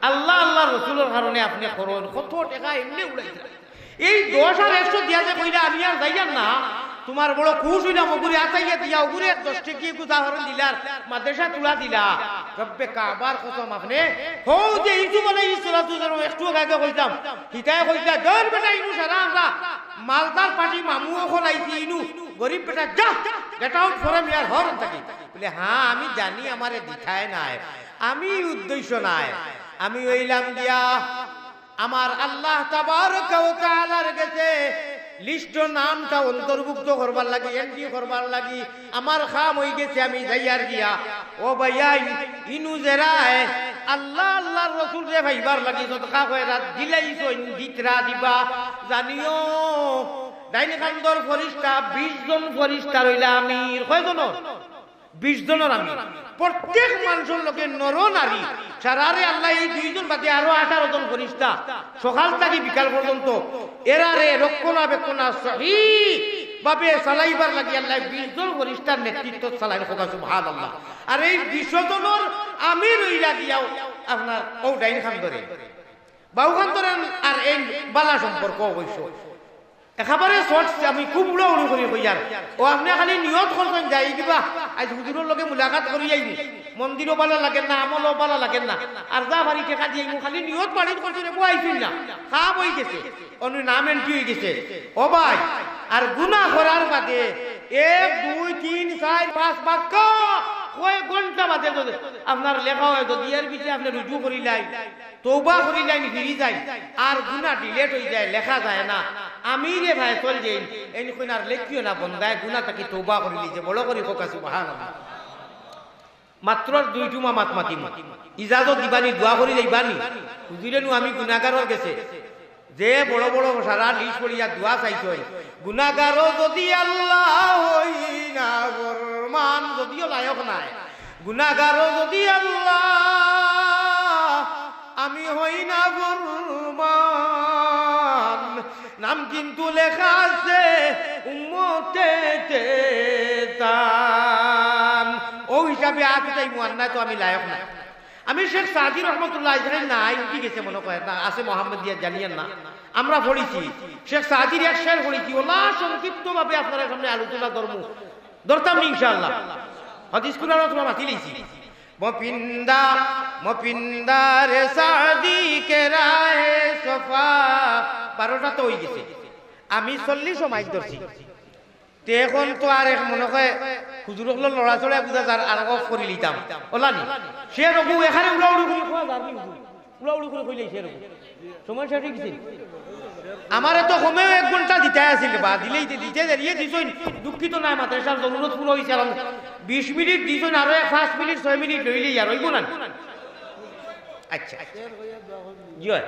আল্লাহ, আল্লাহর রসুলর কারণে আপনে করইন, কত টেকা এমনে উড়াইতা। এই দশ আর একশো দিয়া যে কইলা, "আমি আর যাইয়ার না," তুমার বড় খুশ অইলাম, অগুরে আতাইয়া দিয়া, অগুরে এক দশ টেকি গুজা হরণ দিলা, আর মাদ্রাসা তুলা দিলা। রব্বে কাবার কসম আপনে, হউ যে ইউসুফ আলাইহিস সালাতু ওয়াস সালাম একটু আগে কইতাম, হিতায় কইতা, "ধর বেটা, ইনু সারা আমরা মালদার পার্টি মামু অকল আইছি, ইনু গরিব বেটা, যা, get out from here, হরণ থাকি।" বলে, "হ্যাঁ, আমি জানি আমারে দিতায় নায়, আমি উদ্দেশ্য নায়, আমি অইলাম দিয়া আমার আল্লাহ তাবারাকা ওয়া তাআলার গেছে লিস্টো নামটা অন্তর্ভুক্ত করবার লাগি, এন্ট্রি করবার লাগি আমার কাম অইগেছে, আমি যাইয়ার গিয়া। ও ভাইয়াইন, ইনু যেরায় আল্লাহ, আল্লাহর রসুলরে পাইবার লাগি সদকা খয়রাত দিলাইছইন, দিতরা দিবা। জানিও, ডাইন কান্দর ফিরিস্তা, বিশ জন ফিরিস্তা রইলা আমির। কয়জনর? বিশ জনর আমির। প্রত্যেক মানষর লগে নর নারী, সারারে আল্লায় এই দুইজন বাদে আরো আঠারো জন ফিরিস্তা, সকাল থাকি বিকাল পর্যন্ত এরারে রক্ষণাবেক্ষণা সহি ভাবে চালাইবার লাগি আল্লায় বিশ জন ফিরিস্তার নেতৃত্বত চালাইন। কউক্কা সুবহানাল্লাহ। আর এই বিশ জনর আমির অইলা গিয়াও আপনার অউ ডাইন কান্দরে, বাউ কান্দরে। আর এই বালা সম্পর্ক অবশ্য একেবারে শর্ট, আমি খুব উড়াউড়ি করি কইয়ার। ও আপনে খালি নিয়ত করছইন যাই দিবা, আইজ হুজুরর লগে মুলাকাত করি আইমু, মন্দিরও বালা লাগের না, আমলও বালা লাগের না, আর যা পারি টেকা দি আইমু, খালি নিয়ত বাড়িত করছইন, এগু আইছইন না, কাম অইগেছে, অনর নাম এন্ট্রি অইগেছে। ও ভাই, আর গুনা করার বাদে এক, দুই, তিন, চাইর, পাঁচ বাক্কা কয়েক ঘন্টা বাদে যদি আপনার লেখা অয়, যদি এর পিছে আপনে রুজু করিলাই, তওবা করিলাইন, ফিরি যাইন, আর গুনা ডিলিট অইযায়, লেখা যায় না। আমিরে ভাই চল যাইন, এইন কইন আর লেখিও না, বন্দায় গুনা থাকি তওবা করিলিছে, বড় করি কউক্কা সুবহানাল্লাহ। মাত্র আর দুই টুমা মাত মাতিমু, ইজাজত দিবানি, দোয়া করি যাইবানি। হুজুরে নু আমি গুনাগারর গেছে, যে বড় বড় সারা লিস্ট পড়িয়া দোয়া চাইছইন, গুনাগারও যদি আল্লাহ অই না ফরমান, যদিও লায়ক নায়, গুনাগারও যদি আল্লাহ, আমি হই না ফরমান, নাম কিন্তু লেখা আছে উম্মতে তান। অউ হিসাবে আত উঠাইমু, আর নায় তো আমি লায়ক না। আমি শেখ সাদি রহমতুল্লাহ আলাইহি নাই, উঠি গেছে মনে কয় না, আছে মোহাম্মদিয়া জানিয়ার না, আমরা পড়ছি। শেখ সাদির এক শের পড়ছি, অলা সংক্ষিপ্তভাবে আপনারার সামনে আলোচনা ধরমু, ধরতাম নি ইনশাআল্লাহ। হাদিস কুরআন তোমরা মাতি লইছি। মপিন্দা, মপিন্দারে সাদি কে রাহে সফা। বারোটা তো অইগেছে, আমি চল্লিশ মাইল ধরছি। তে এখন তো আর এক মনে কয় হুজুর অকলর লড়াচড়ায় বুঝা যার, আর অফ করি লিতাম। অলা নি? শের অগু এখানে উড়াউড়ি করি কওয়া যার নি হুজুর? উড়াউড়ি করি কইলে শের অগু। সময় শেষ অইগেছে। আমারে তো কমেও এক ঘন্টা দিতায় আছিল বা, দিলেই দে-, দিতে দেরিয়ে দিছইন। দুঃখিত নায়, মাদ্রাসার জরুরত পুরা অইছে। আর বিশ মিনিট দিছইন, আরো এক পাঁচ মিনিট, ছয় মিনিট লইলেই আর অইবো না। আচ্ছা, আচ্ছা। জি অয়।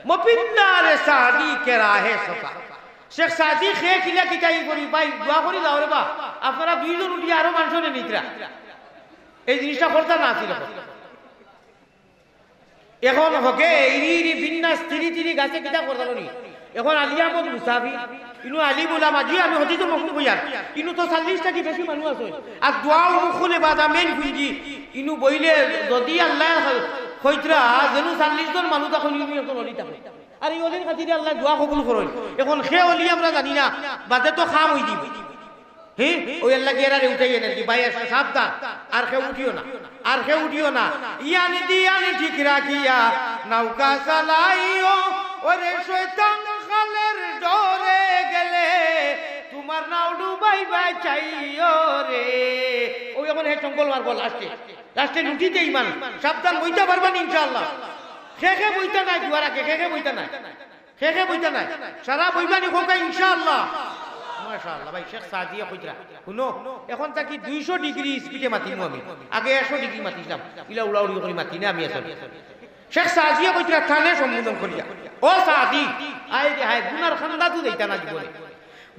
মপিন্দারে সাদি কে রাহে সফা। শেখ সাদি খে কিলা কিতাই করি, ভাই, দোয়া করি যাও রে বা। আপনারা দুইজন উঠি আরো মানষরে নিতরা। এই জিনিসটা করতা না আছিল এখন। এখন হকে ইরি ইরি বিন্যাস তিরি তিরি গাছে কিতা করতা নি? এখন আলী আহমদ মুসাফির, ইনু আলিম উলামা, জি আমি হদিত মখলুক কইয়ার, ইনু তো চল্লিশ থাকি বেশি মানুষ আছে। আর দোয়া ও মুখলে বাদা মেন ফুঞ্জি, ইনু বইলে যদি আল্লাহ কইতরা যেন চল্লিশ জন মানুষ তখন ইনু একজন অলি থাকে। আর এই অলির খাতিরে আল্লাহ দোয়া কবুল করইন। এখন খে অলি আমরা জানি না, বাদে তো কাম অই দিব। হে, অউ আল্লাহ কি এরারে উঠাই আনেন কি? ভাই, সাবধান, আর কেউ উঠিও না, আর কেউ উঠিও না। ইয়ানি দিয়ানি ঠিক রাখিয়া নৌকা চালাইও, ওরে শয়তান খালের ডরে গেলে তোমার নাও ডুবাই বাঁচাইও রে। অউ এখন হে চঙ্গল মারবো লাস্টে, লাস্টে লুটিতে ইমান। সাবধান, বইতা পারবা নি ইনশাআল্লাহ। খে খে বইতা নাই, দুয়ারা খে খে বইতা নাই। খে খে বইতা নাই? সারা বইবা নি কউক্কা ইনশাআল্লাহ। মাশাআল্লাহ ভাই, শেখ সাদিয়ে কইতরা। হুনো, এখন থাকি দুইশো ডিগ্রি স্পিডে মাতিমু আমি। আগে একশো ডিগ্রি মাতিছিলাম। ইলা উড়াউড়ি করি মাতি না আমি আসলে। শেখ সাদিয়ে কইতরা থানে সম্বোধন করিয়া, "ও সাদি, আয় রে হায়, গুনার খান্দাত যাইতা না জীবনে।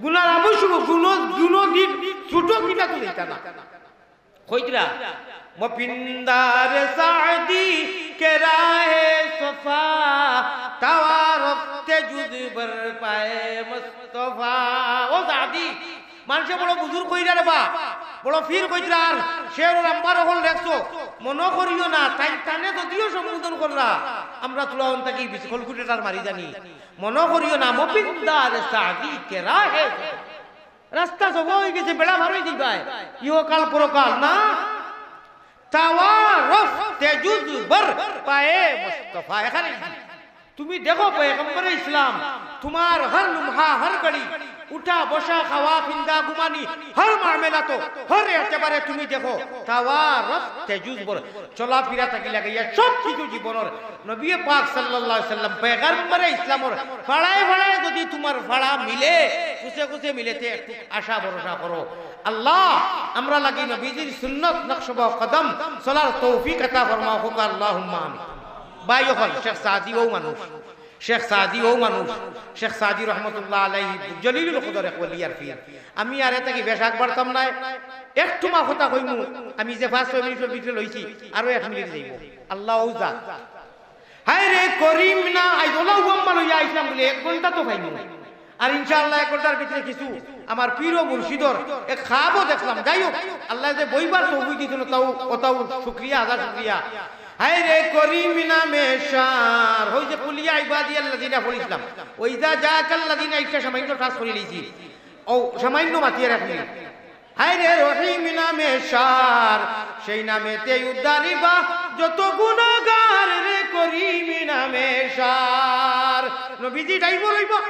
গুনার আমুষ, গুনো, গুনো দিন ছোট কিতাত যাইতা না।" কইতরা, "মপিন্দার সাদি কে রাহে সফা, তাওয়ারফ তেজুদ বর পায়ে মুস্তফা।" ও সাদি, মানষে বড় বুজুর্গ কইরা রে বা, বড় পীর কইতরা, আর শেরর আম্বার অকল লেখছো, মনো করিও না, তাইন থানে যদিও সম্বোধন কররা, আমরা তুলাওন থাকি বিশ ক্যালকুলেটার মারি জানি, মনো করিও না, মপিন্দার সাদি কে রাহে সফা। রাস্তা সফা অই গেছে, বেড়া পার অই দিবায়। ইহকাল পরকাল না। তাওয়ারফ তেজুদ বর পায়ে মুস্তফা। এখানে তুমি দেখো পয়গম্বরে ইসলাম, তোমার হর লুমহা, হর ঘড়ি, উঠা, বসা, খাওয়া, পিন্দা, ঘুমানি, হর মামলাত, হর এতেবারে তুমি দেখো, তাওয়ারফ তেজুদ বর, চলাফিরা থাকি লাগাইয়া সব কিছু জীবনর নবী পাক সাল্লাল্লাহু আলাইহি সাল্লাম, পয়গম্বরে ইসলামর ফাড়ায় ফাড়ায় যদি তোমার ফাড়া মিলে, কুছে কুছে মিলেতে একটু আশা ভরসা করো। আল্লাহ, আমরা লাগি নবীজির সুন্নত নকশব কদম চলার তৌফিক আতা ফরমাও, কউক্কা আল্লাহুম্মা আমিন। ভাই অকল, শেখ সাদি অউ মানুষ, শেখ সাদি অউ মানুষ, শেখ সাদি রহমতুল্লাহ আলাইহি জলিলুল কদর এক ওলি আর পীর। আমি আর এ থাকি বেশ আগ বাড়তাম নায়, একটুমা কথা কইমু। আমি যে পাঁচ ছয় মিনিটর ভিতরে লইছি, আরো এক মিনিট যাইবো। আল্লাহ অউ জাত। হায় রে করিম না, আইজ অলা উয়াম্মা লইয়া আইছলাম বুলে এক ঘন্টা তো পাইমু। আর ইনশাআল্লাহ এক ঘন্টার ভিতরে কিছু আমার পীর ও মুর্শিদর এক খাবও দেখলাম। যাই হোক, আল্লায় যে বইবার তৌফিক দিছইন, অতাউ, অতাউ শুকরিয়া, হাজার শুকরিয়া। হায় রে করিম নামে সার, অউ যে কুল ইয়া ইবাদিয়াল্লাযিনা পড়ছিলাম, ওয়া ইযা জাআকাল্লাযিনা, একটা সামান্য কাজ করি লইছি, অউ সামান্য মাতিয়া রাখি। হায় রে রহিম নামে সার, সেই নামেতে উদ্ধারিবা যত গুনাগার রে করিম নামে সার। নবীজি driver অইবা,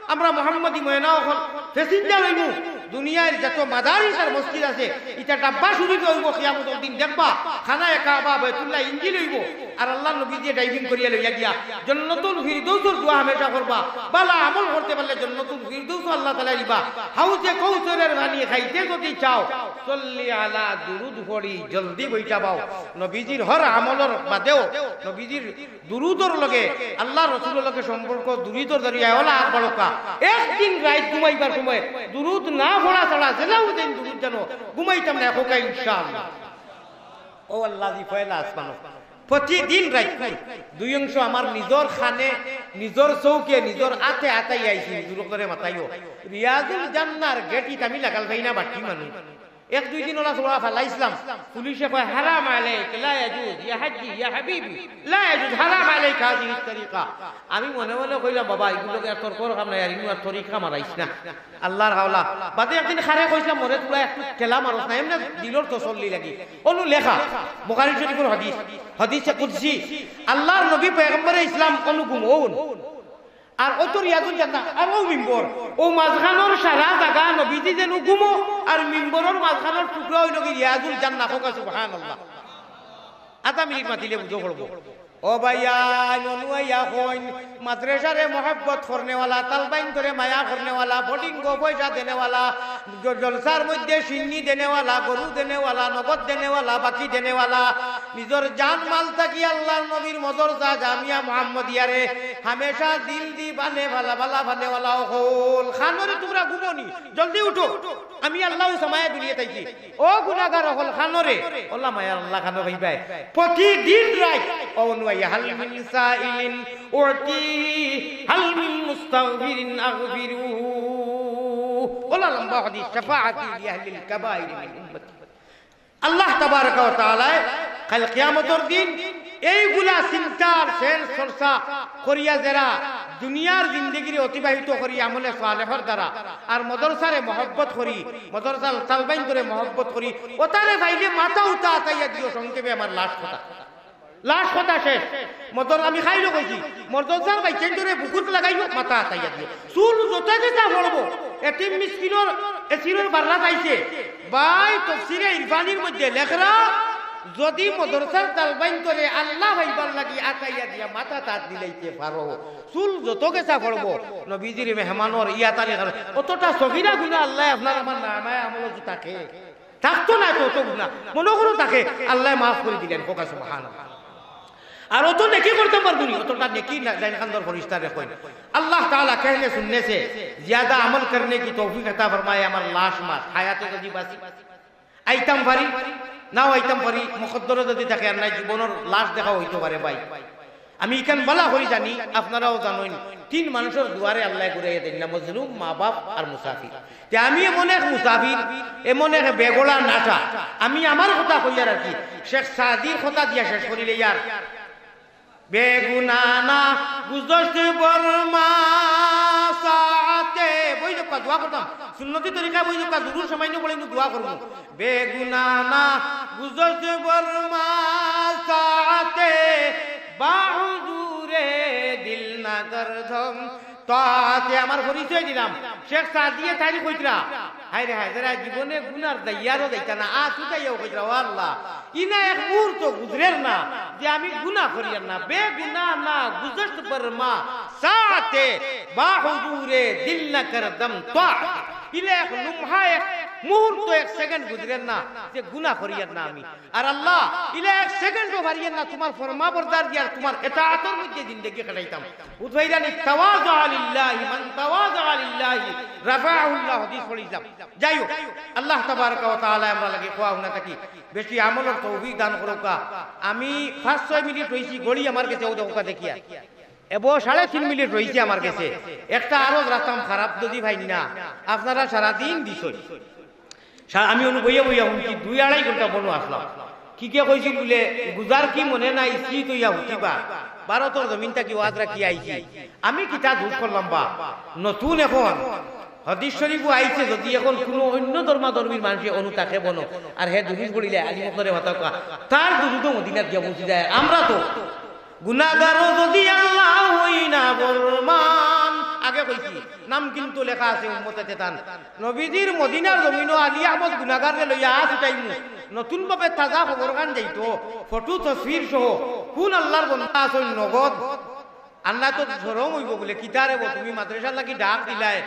আমরা মোহাম্মদী ময়না অকল passenger অইমু। দুনিয়ার যত মাদারিস আর মসজিদ আছে, ইতা ডাব্বা শরীফে অইবো, কিয়ামতর দিন দেখবা, খানায়ে কাবা, বাইতুল্লাহ, ইঞ্জিল অইবো। আর আল্লার নবীজিয়ে driving করিয়া লইয়া গিয়া জন্নতুল ফিরদৌসর দোয়া হামেশা করবা। বালা আমল করতে পারলে জন্নতুল ফিরদৌসও আল্লাহ তাআলায় দিবা। হাউজে কৌসরের পানি খাইতে যদি চাও, সল্লি আলা দুরুদ পড়ি জলদি বইঠা বাও। নবীজির হর আমলর বাদেও নবীজির দুরুদর লগে, আল্লার রসুলর লগে সম্পর্ক দুরুদর জরিয়ায় অলা আগ বাড়উক্কা। একদিন রাইত ঘুমাইবার সময় দুরুদ না পড়া ছাড়া যেলাউ যেন দুরুদ জানো ঘুমাইতাম নায়, কউক্কা ইনশাআল্লাহ। ও আল্লাহ, জি পয়লা আসমানো প্রতিদিন রাইত দুই অংশ আমার নিজর কানে, নিজর চউখে, নিজর আতে আতাই আইছি, হুজুর অকলরে মাতাইও। রিয়াজুল জান্নার গেটিত আমি লাগাল পাই না, বাট্টি মানুষ। এক দুই দিন অলা ছোড়া ফালাইছলাম, পুলিশে কয়, "হারাম আলাইক, লা ইয়াজুজ, ইয়া হাজ্জি, ইয়া হাবিবি, লা ইয়াজুজ, হারাম আলাইক হাযিহিত তরিকা।" আমি মনে মনে কইলাম, "বাবা, ইগুর লগে আর তর্কর কাম নাই, আর ইনু আর তরিকা মারাইস না।" আল্লার হাওলা। বাদে একদিন কারে কইছলাম, "মরে তুরা একটু খেলা মারস না, এমনে দিলর তসল্লি লাগি।" অনো লেখা, বুখারী শরীফর হাদিস, হাদিসে কুদসি, আল্লার নবী পয়গম্বরে ইসলাম অনো ঘুমো অউ। আর অউ তো রিয়াজুল জান্নাহ, আর অউ মিম্বর, অউ মাঝখানর সারা জাগা নবীজি যেন ঘুমো, আর মিম্বরর মাঝখানর টুকরা অইলো গি রিয়াজুল জান্নাহ, কউক্কা সুবহানাল্লাহ। আধা মিনিট মাতিলে বুঝো পড়বো। ও ভাইয়াইন, অনো আইয়া কইন, মাদ্রাসারে মহব্বত করনেওয়ালা, তালবাইন ধরে মায়া করনেওয়ালা, বডিঙ্গো পয়সা দেনেওয়ালা, জ-, জলসার মধ্যে শিন্নি দেনেওয়ালা, গরু দেনেওয়ালা, নগদ দেনেওয়ালা, বাকি দেনেওয়ালা, নিজর জান মাল থাকি আল্লার নবীর মদরসা জামিয়া মুহাম্মদিয়ারে হামেশা দিল দি বানে ভালা ভালা বানেওয়ালা অকল। কানরে তুমরা ঘুমো নি, জলদি উঠো। আমি আল্লাহ সামায়া দুনিয়াত আইছি। ও গুনাগার অকল কানরে, অলা মায়ার আল্লাহ কানো ভাইবায়। প্রতিদিন রাইত, ও নুয়াইয়া, হাল মিন সাইলিন উতিহি, হাল মিন মুস্তাগফিরিন আগফিরু। অলা লম্বা হাদিস, শাফাআতি লিআহলিল কাবাইরি মিন উম্মতি। আল্লাহ তাবারাকা ওয়া তাআলায় কাইল কিয়ামতর দিন এইগুলা চিন্তার সেন্স চর্চা করিয়া যেরা দুনিয়ার জিন্দেগিরে অতিবাহিত করি আমলে সালেহর দ্বারা, আর মদরসারে মহব্বত করি, মদরসার তালবাইন ধরে মহব্বত করি, অতারে পাইলে মাথা উতা আতাইয়া দিও। সংক্ষেপে আমার লাস্ট কথা, লাস্ট কথা শেষ। মদর-, আমি কাইলও কইছি, মদরসার বাইচ্চাইন্তরে বুকুত লাগাইও, মাথা আতাইয়া দিও। চুল যত গেছা পড়বো, এতিম মিসকিনর এসিরর বাররা চাইছে। ভাই, তফসিরে ইরফানির মধ্যে লেখরা, যদি মদরসার তালবাইন্তরে আল্লাহ পাইবার লাগি আতাইয়া দিয়া মাথাত আত দিলাইতে পারো, চুল যত গেছা পড়বো, নবীজির মেহমানর ইয়া তারিখ আর অতটা সগিরা গুনা আল্লাহ আপনার আমার নামায় আমল থাকে। থাকতো না তো, অত গুনা। মনো করো থাকে, আল্লায় মাফ করি দিলেন, কউক্কা সুবহানাল্লাহ। আর অত নেকি করতাম পারবো নি, অতটা নেকি না, ডাইন কান্দর ফিরিস্তারে কইন। আল্লাহ তাআলা কেহনে সুননে সে, জিয়াদা আমল করনে কি তৌফিক আতা ফরমায়। আমার লাশ মাত, হায়াতে যদি বাঁচি, আইতাম পারি, নাও আইতাম পারি, মুকদ্দরে যদি থাকে, আর নাই জীবনর লাশ দেখা অইতো পারে ভাই। আমি ইখান ভালা করি জানি, আপনারাও জানইন, তিন মানুষর দুয়ারে আল্লায় ঘুরাইয়া দেইন না, মজলুম, মা বাপ আর মুসাফির। তে আমি এমন এক মুসাফির, এমন এক বেগড়া নাটা, আমি আমার কথা কইয়ার আর কি, শেখ সাদির কথা দিয়া শেষ করিলে ইয়ার। বেগুনা না গুজশত বর্মা সাআতে, বই দক্কা দোয়া করতাম, সুন্নতি তরিকা বই দক্কা, দুরুদ সামান্য পড়ি নু দোয়া করমু। বেগুনা না গুজশত বর্মা সাআতে, বা হুজুরে দিল না গর্দম তাতে আমার পরিচয় দিলাম, শেখ সাদিয়ে তাইন কইতরা, হায় রে হায়, যারা জীবনে গুনার দাইয়ারও যাইতা না, আ ছুটাইয়াও কইতরা, "ও আল্লাহ, ইলা এক মুহূর্ত গুজরের না যে আমি গুনা করিয়ার না, বেগুনা না গুজশত বর মা সাতে বা হুজুরে দিল না করদম তা।" ইলা এক লুমহা, এক মুহূর্ত, এক সেকেন্ড গুজরের না যে গুনা করিয়ার না আমি। আর আল্লাহ, ইলা এক সেকেন্ডও পারিয়ার না তুমার ফরমাবরদার দিয়ার তুমার এতাআতর মধ্যে জিন্দেগি কাটাইতাম। বুঝবাইরানি, তাওয়াযা লিল্লাহি, মান তাওয়াযা লিল্লাহি রাফাআহুল্লাহ, হাদিস পড়ছিলাম। যাই হোক, আল্লাহ তাবারাকা ওয়া তাআলা আমরা লাগি কওয়া হুনা থাকি বেশি আমলর তৌফিক দান করউক্কা। আমি পাঁচ ছয় মিনিট রইছি, ঘড়ি আমার গেছে, অউ দেখউক্কা দেখিয়া। এবো সাড়ে তিন মিনিট রইছে আমার গেছে। একটা আরজ রাখতাম খারাপ যদি পাইন না, আপনারা সারাদিন দিছইন। সা-, আমি অনো বইয়া বইয়া হুনছি, দুই আড়াই ঘন্টা বনো আছলাম। কি কে কইছিল বুলে, "গুজার কি মনে নাই, ইস্ত্রি তইয়া হুতিবা, ভারতর জমিন থাকি ওয়াজ রাখি আইছি।" আমি কিতা দুষ করলাম বা? নতুন এখন হাদিস শরিফো আইছে, যদি এখন কুনু অইন্য ধর্মাধর্মীর মানষে অনো থাকে বনো, আর হে দুরুদ পড়িলে আলিম অকলরে মাতা কওয়া, তার দুরুদও মদিনাত গিয়া পৌঁছি যায়। আমরা তো গুনাগারও যদি আল্লাহ হই না ফরমান, আগে কইছি, নাম কিন্তু লেখা আছে উম্মতে তেতান। নবীজির মদিনার জমিনো আলী আহমদ গুনাগাররে লইয়া আ ছুটাইমু। নতুন ভাবে তাজা খবর খান যাইতো, ফটো তসবির সহ। কুন আল্লাহর বন্দা আছইন নগদ? আল্লাহ তো শরম অইবো বুলে, "কিতারে বো, তুমি মাদ্রাসার লাগি ডাক দিলায়,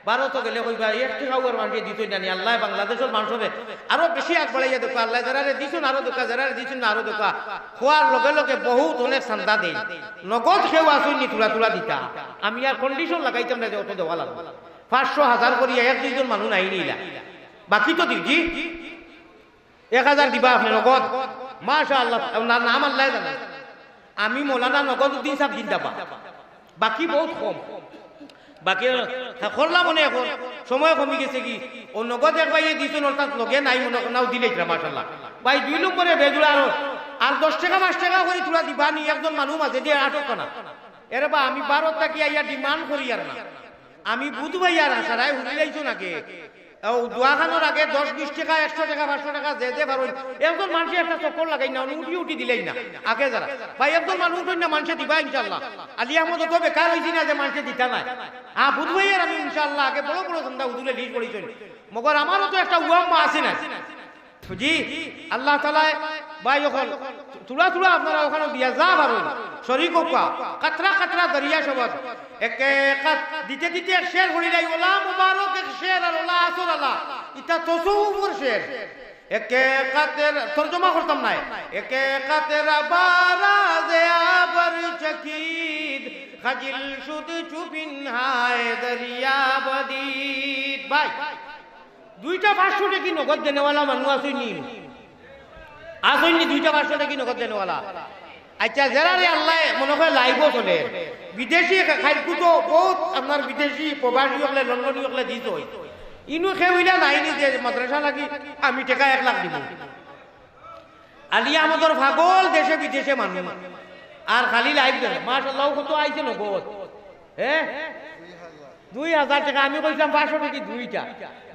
ভারতো গেলে কইবা, এক টেকাও আর মানষে দিতইন না নি।" আল্লায় বাংলাদেশর মানষরে আরো বেশি আগবাড়াইয়া দেউক্কা। আল্লায় যেরারে দিছইন আরো দেউক্কা, যেরারে দিছইন না আরো দেউক্কা। খোয়ার লগে লগে বহুত অনেক চান্দা দেইন। নগদ কেউ আছইন নি থুড়া থুড়া দিতা? আমি আর condition লাগাইতাম না যে অত দেওয়া লাগবো। পাঁচশো, হাজার করিয়া এক দুইজন মানুষ নাই নিলা। বাকি তো দিউজি। এক হাজার দিবা আপনে নগদ। মাশাআল্লাহ, না-, নাম আল্লায় জানে। আমি মৌলানা নগদ উদ্দিন সাব জিন্দাবাদ। বাকি বহুত কম। বাকি, হ্যাঁ, করলাম মনে এখন, সময় কমি গেছে কি, ও নগদ এক ভাইয়ে দিছইন, অর্থাৎ লগে নাই মনে হয়, নাও দিলে ইতরা, মাশাআল্লাহ। ভাই, দুই নম্বরে বেজুড়া আরো, আর দশ টেকা, পাঁচ টেকা করি থুড়া দিবা নি, একজন মানুষ আছে দিয়ে আটক না। এরে বা, আমি ভারত থাকি আইয়া demand করিয়ার না। আমি বুধ ভাইয়ার আশারায় হুরিলাইছো নাকি? ও দোয়াখানোর আগে দশ, বিশ টেকা, একশো টেকা, পাঁচশো টেকা যে যে পারইন, একজন মানষে একটা চক্কর লাগাইন না, উঠি উঠি দিলাইন না। আগে যারা, ভাই, একজন মানুষ উঠইন না, মানষে দিবা ইনশাআল্লাহ। আলী আহমদ অত বেকার অইছি না যে মানষে দিতা নায়। হ্যাঁ, বুধ ভাইয়ার আমি ইনশাআল্লাহ আগে বড় বড় চান্দা হুজুরে list করিছইন। মগর আমারও তো একটা উয়াম্মা আছে না। জি, আল্লাহ তাআলায় ভাই অকল থুড়া থুড়া আপনারা অখানো দিয়া যা পারইন, শরিক অউক্কা, কাতরা কাতরা দরিয়া সবজ। একে কাত দিতে দিতে এক শের পড়িলাই, ওলা মুবারক এক শের, আর ওলা আসর আলা, ইতা তসৌফর শের। একে কাতের তর্জমা করতাম নায়। একে কাতের বারা যে আবার চকিদ, খাজিল শুধু চুপিন হায় দরিয়া বদিদ। ভাই, দুইটা পাঁচশো টেকি নগদ দেনেওয়ালা মানুষ আছইন নি? আছইন নি দুইটা পাঁচশো টেকি নগদ দেনেওয়ালা? আচ্ছা, যেরারে আল্লায় মনে হয় live-ও চলে, বিদেশি খা-, খাইরকু তো বহুত আপনার বিদেশি প্রবাসী অকলে, লন্ডনী অকলে দিছইন। ইনো কেউ ইলা নাই নি যে মাদ্রাসা লাগি আমি টেকা এক লাখ দিমু। আলী আহমদর পাগল দেশে বিদেশে মানুষ। আর খালি live দেখে। মাশাআল্লাহ, কত আইছে নগদ। হ্যাঁ? দুই হাজার টেকা, আমি কইছিলাম পাঁচশো টেকি দুইটা।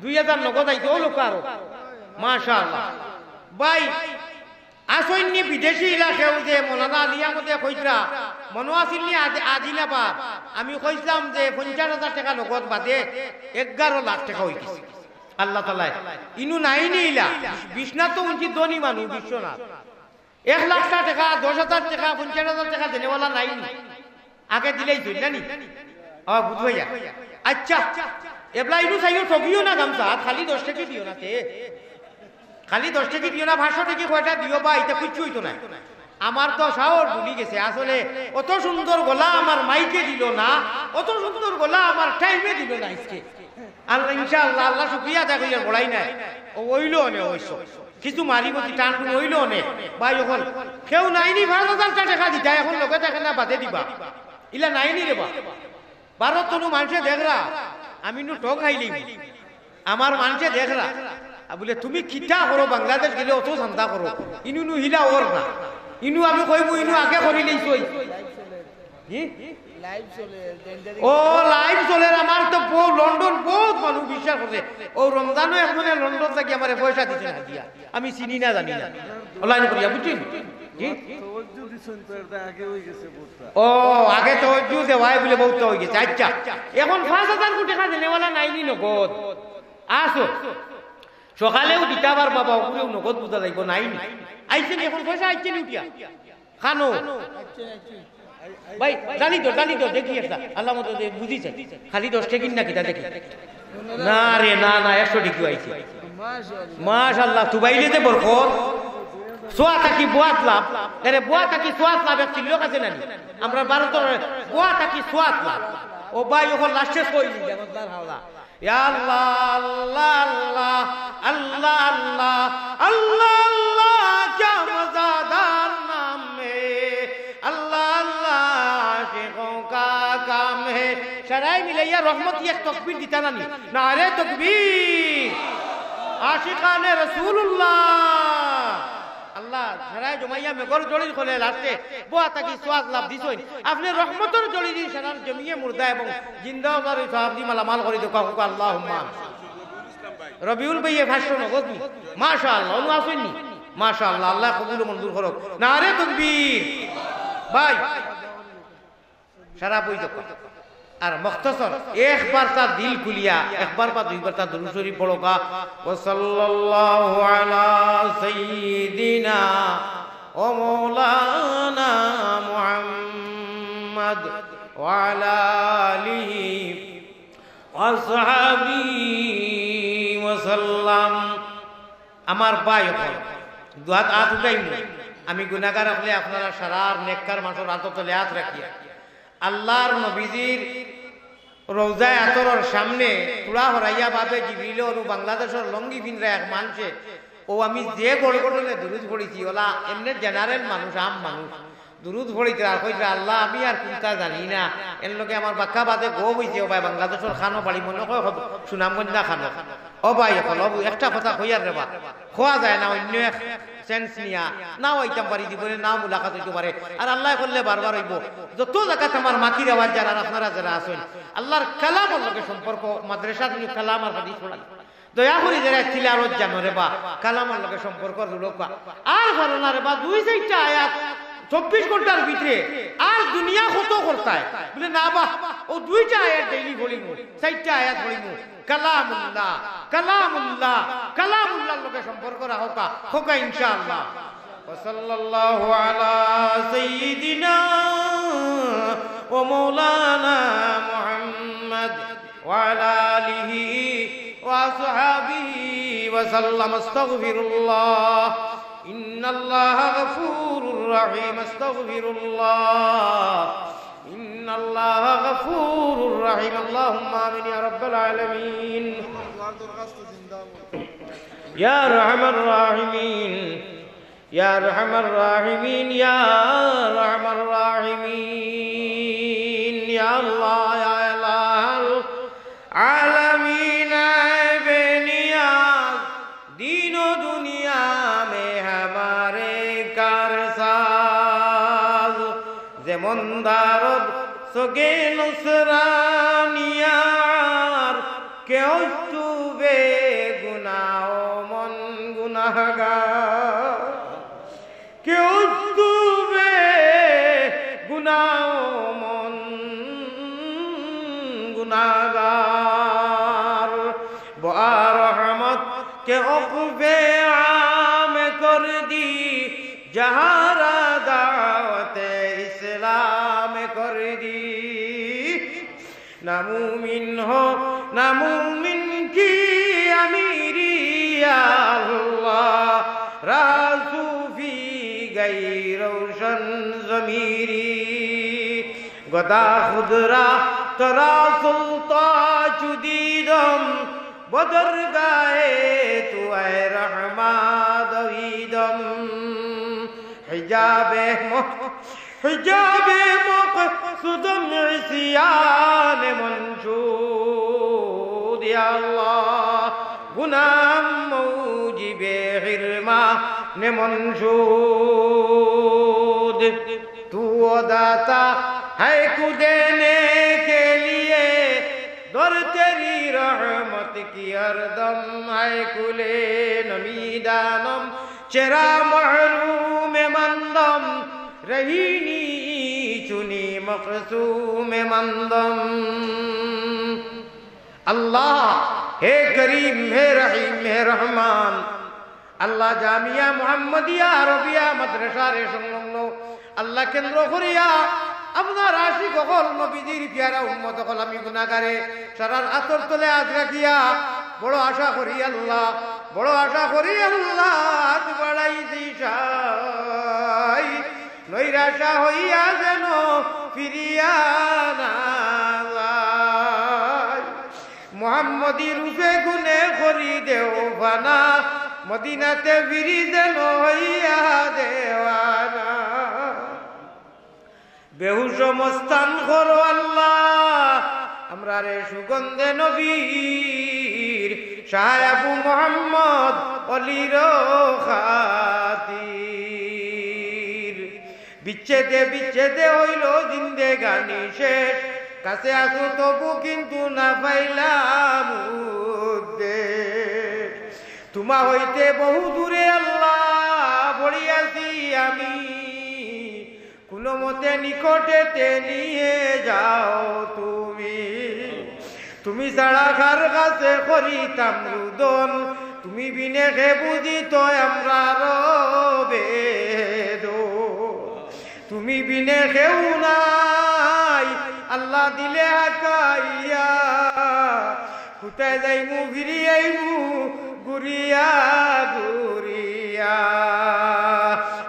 দুই হাজার নগদ আইছে, ও লোক আরো। মাশাআল্লাহ। ভাই, আছইন নি বিদেশি ইলা কেউ যে মৌলানা আলী আহমদে কইতরা, মনো আছিল নি আদি-, আদিনাবাদ? আমি কইছিলাম যে পঞ্চাশ হাজার টেকা নগদ বাদে এগারো লাখ টেকা অইগেছে। আল্লাহ তাআলায় ইনো নাই নি ইলা। বিশ্বনাথ তো উনকি ধনী মানুষ, বিশ্বনাথ। এক লাখ টেকা, দশ হাজার টেকা, পঞ্চাশ হাজার টেকা দেনেওয়ালা নাই নি? আগে দিলাইছইন না নি? ও, বুধ ভাইয়া। আচ্ছা, এবলা ইনো চাইও ঠগিও না গামছা, খালি দশ টেকি দিও না তে। খালি দশ টেকি দিও না, পাঁচশো টেকি কয়টা দিও বা, ইতা কিচ্ছু অইতো নায়। আমার তো সাহস ভুলি গেছে, আসলে অত সুন্দর গলা আমার মাইকে দিল না, অত সুন্দর গলা আমার টাইমে দিল না আজকে। আল্লাহ, ইনশাআল্লাহ, আল্লাহ শুকরিয়া আদায় করিয়া বড়াই নাই। ও অইলো অনে অইছো। কিছু মারি মতি টান টুন অইলো অনে। ভাই, অখন কেউ নাই নি পাঁচ হাজার টেকা দিতা, এখন লগে থাকে না বাদে দিবা। ইলা নাই নি রে বা। ভারত তনু মানষে দেখরা, আমি নু ঠগ খাইলিমু। আমার মানষে দেখরা। আর বুলে, "তুমি কিতা করো, বাংলাদেশ গেলে অত চান্দা করো।" ইনু নু হিলা অর না। ইনু আমি কইমু, ইনু আগে করিলিছইন। জি? Live চলে, ডেঞ্জারি। ও, live চলের, আমার তো বউ লন্ডন বহুত মানুষ বিশ্বাস করছে। ও রমজানও একজনে লন্ডন থাকি আমারে পয়সা দিছে না দিয়া। আমি চিনি না, জানি না। Online করিয়া, বুঝছইন? জি? তওয়াজ্জু দিছইন তো, এটা আগে হয়ে গেছে ভোটটা। ও, আগে তওয়াজ্জু দেওয়ায় বুলে ভোটটা হয়ে গেছে। আচ্ছা, এখন পাঁচ হাজার কোটি টাকা দেনেওয়ালা নাইনি নগদ? আসো। সকালেও দিতা পারবা, বাবা, ওগুলোও নগদ বুঝা যাইব, নাইনি। আইছেনি এখন পয়সা আইছেনি উঠিয়া? খানো। ভাই, জানি তো, জানি তো, দেখি একটা। আল্লাহ মতো দে, বুঝি চাই। খালি দশ টেকিন না কিতা দেখি। না রে, না, না, একশো টেকিও আইছে। মাশাআল্লাহ, তুবাইলে যে বরকত। সোয়া থাকি বোয়াত লাভ। এরে বোয়া থাকি সোয়াত লাভ এক চিল্লক আছে নানি? আমরা ভারতর বোয়া থাকি সোয়াত লাভ। ও ভাই, ওখান লাস্টে কই দিই, আমার হাওলা। ইয়া আল্লাহ, আল্লাহ, আল্লাহ, আল্লাহ, আল্লাহ, আল্লাহ, আল্লাহ, ক্যা মজাদার নাম হে। আল্লাহ, আল্লাহ, আশিকোঁ কা কাম হে। সারাই মিলাইয়া রহমতি এক তকবীর দিতা নানি। নারে তকবীর। আশিকানে রাসূলুল্লাহ। আল্লাহ, সারাই জমাইয়া মেঘর জড়ির খলে লাস্টে বোয়া থাকি সোয়াত লাভ দিছইন। আপনে রহমতর জড়ি দি সারার জমিয়ে মুর্দা এবং জিন্দা অকলর সওয়াব দি মালামাল করি দেউক্কা, কউক্কা আল্লাহুম্মা আমিন। রবিউল ভাইয়ে পাঁচশো নগদ নি। মাশাআল্লাহ, অনু আছইন নি? মাশাআল্লাহ, আল্লাহ কবুল ও মঞ্জুর করউক। নারে তকবীর। ভাই, সারা বই দেখো। আর মখতসর, একবার তার দিল খুলিয়া, একবার বা দুইবার তার দুরূদ শরীফ পড়ো গা। ওয়া সাল্লাল্লাহু আলা সাইয়্যিদিনা ওয়া মাওলানা মুহাম্মদ ওয়া আলা আলিহি ওয়া আসহাবিহি ওয়া সাল্লাম। আমার ভাই অকল, দুহাত আত উঠাইমু। আমি গুনাগার অকলে আপনারা সারার নেককার মানষর আতর তলে আত রাখিয়া আল্লাহর নবীজির রওজায়ে আতরর সামনে থুড়া হরাইয়া বাবে জিবরিলে অনু বাংলাদেশর লঙ্গি পিনরা এক মানষে, ও আমি যে গড়গড়নে দুরুদ পড়িছি, ওলা এমনে general মানুষ, আম মানুষ। দুরুদ পড়িতরা আর কইতরা, "আল্লাহ, আমি আর কুন্তা জানি না।" এর লগে আমার বাক্কা বাদে গো বইছে, ও ভাই, বাংলাদেশর খানো বাড়ি মনে কয় হব-, সুনামগঞ্জ না খানো। ও ভাই, অকল, ও একটা কথা কইয়ার রে বা, খোয়া যায় না, অন্য এক sense নিয়া নাও আইতাম পারি জীবনে, নাও মুলাকাত অইতো পারে। আর আল্লাহ করলে বারবার অইবো। যত জাগাত আমার মাতির আওয়াজ যার আর আপনারা যারা আছইন, আল্লাহর কালামর লগে সম্পর্ক, মাদ্রাসাত নি কালাম আর হাদিস পড়াই। দয়া করি যারা তিলাওয়াত জানো রে বা, কালামর লগে সম্পর্ক জুড়উক্কা। আর পারো না রে বা, দুই চাইরটা আয়াত চব্বিশ ঘন্টার ভিতরে আর দুনিয়া কত করতায়? বুলে, "না বা, ও দুইটা আয়াত daily পড়িমু, চাইরটা আয়াত পড়িমু।" কালামুল্লাহ, কালামুল্লাহ, কালামুল্লাহর লগে সম্পর্ক রাখউক্কা, কউক্কা ইনশাআল্লাহ। وصلى الله على سيدنا ومولانا محمد وعلى آله وأصحابه وسلم. أستغفر الله. إن الله غفور رحيم. أستغفر الله. إن الله غفور رحيم. اللهم آمين يا رب العالمين. يا أرحم الراحمين. يا أرحم الراحمين، يا أرحم الراحمين، يا الله، يا إله العالمين، اے بے نیاز، دین و دنیا میں ہمارے کارساز، زمندارد سگے نصرانیار، کہ اچو بے گناہ و من گناہگار۔ کہ اچو بے گناہ و من گناہگار۔ بہ آ رحمت کہ عقبہ عام کر دی، جہاں را دعوت اسلام کر دی۔ ناممکن ہو، ناممکن کی امیری، یا اللہ، را صوفی گئی روشن ضمیری۔ گدا خود را ترا سلطان چو دیدم، بہ درگاہ تو اے رحمت دویدم۔ حجاب مق-، حجاب مقصدم عصیان من شد، یا اللہ، گناہم موجب حرمان من شد۔ تو وہ داتا ہے کو دینے کے لیے، در تیری رحمت کی ہر دم ہے کلے۔ نمیدانم چرا محروم مندم، رهینی چنین مقسوم مندم۔ আল্লাহ, হে করিম, হে রহিম, হে রহমান, আল্লাহ, জামিয়া মুহাম্মদিয়া আরবিয়া মাদ্রাসারে সংলগ্ন আল্লাহ কেন্দ্র করিয়া আপনার আশিক অকল, নবীজির পিয়ারা উম্মত অকল, আমি গুনাহগারে সারার আতর তলে আত রাখিয়া বড় আশা করি আল্লাহ, বড় আশা করি আল্লাহ, আত বাড়াইছি সাই, নৈরাশা হইয়া যেন ফিরিয়া না যায়। মুহাম্মদী রূপে গুণে করি দেও ফানা, মদিনাতে ফিরি যেন হইয়া দেওয়ানা। বেহুশ মস্তান করো আল্লাহ, আমরারে সুগন্ধে নবীর, শাহ আবু মোহাম্মদ অলির খাতির। বিচ্ছেদে বিচ্ছেদে হইল জিন্দেগানি শেষ, কাছে আসো তবু কিন্তু না পাইলাম উদ্দেশ। তোমা হইতে বহু দূরে আল্লাহ পড়িয়াছি আমি, কোনো মতে নিকটেতে নিয়ে যাও তুমি। তুমি ছাড়া কার কাছে করিতাম রুদন, তুমি বিনে কে বুঝিত আমরার বেদন। তুমি বিনে কেউ নাই, আল্লাহ দিলে হাকাইয়া। কোথায় যাইমু ফিরি আইমু ঘুরিয়া ঘুরিয়া।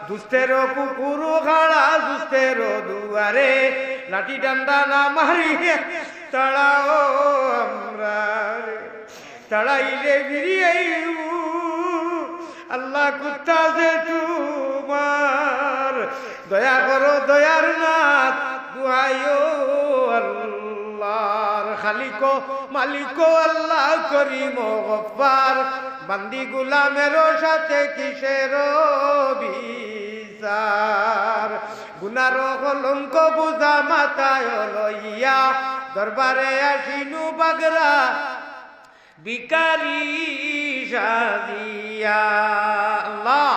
দুস্তের কুকুর খাড়া দুস্তের দুয়ারে, লাঠি ডান্ডা না মারিয়া তাড়াও আমরারে। তাড়াইলে ফিরি আইমু। আল্লাহ কুত্তা যে তোমার, দয়া করো দয়ার নাথ, দুহাইও আল্লাহর। খালিকো মালিকো আল্লাহ করিম গফফার, বান্দি গুলামের সাথে কিসের বিচার? গুনার কলঙ্ক বুঝা মাথায় লইয়া, দরবারে আসিনু বাগরা ভিখারি সাজিয়া। আল্লাহ,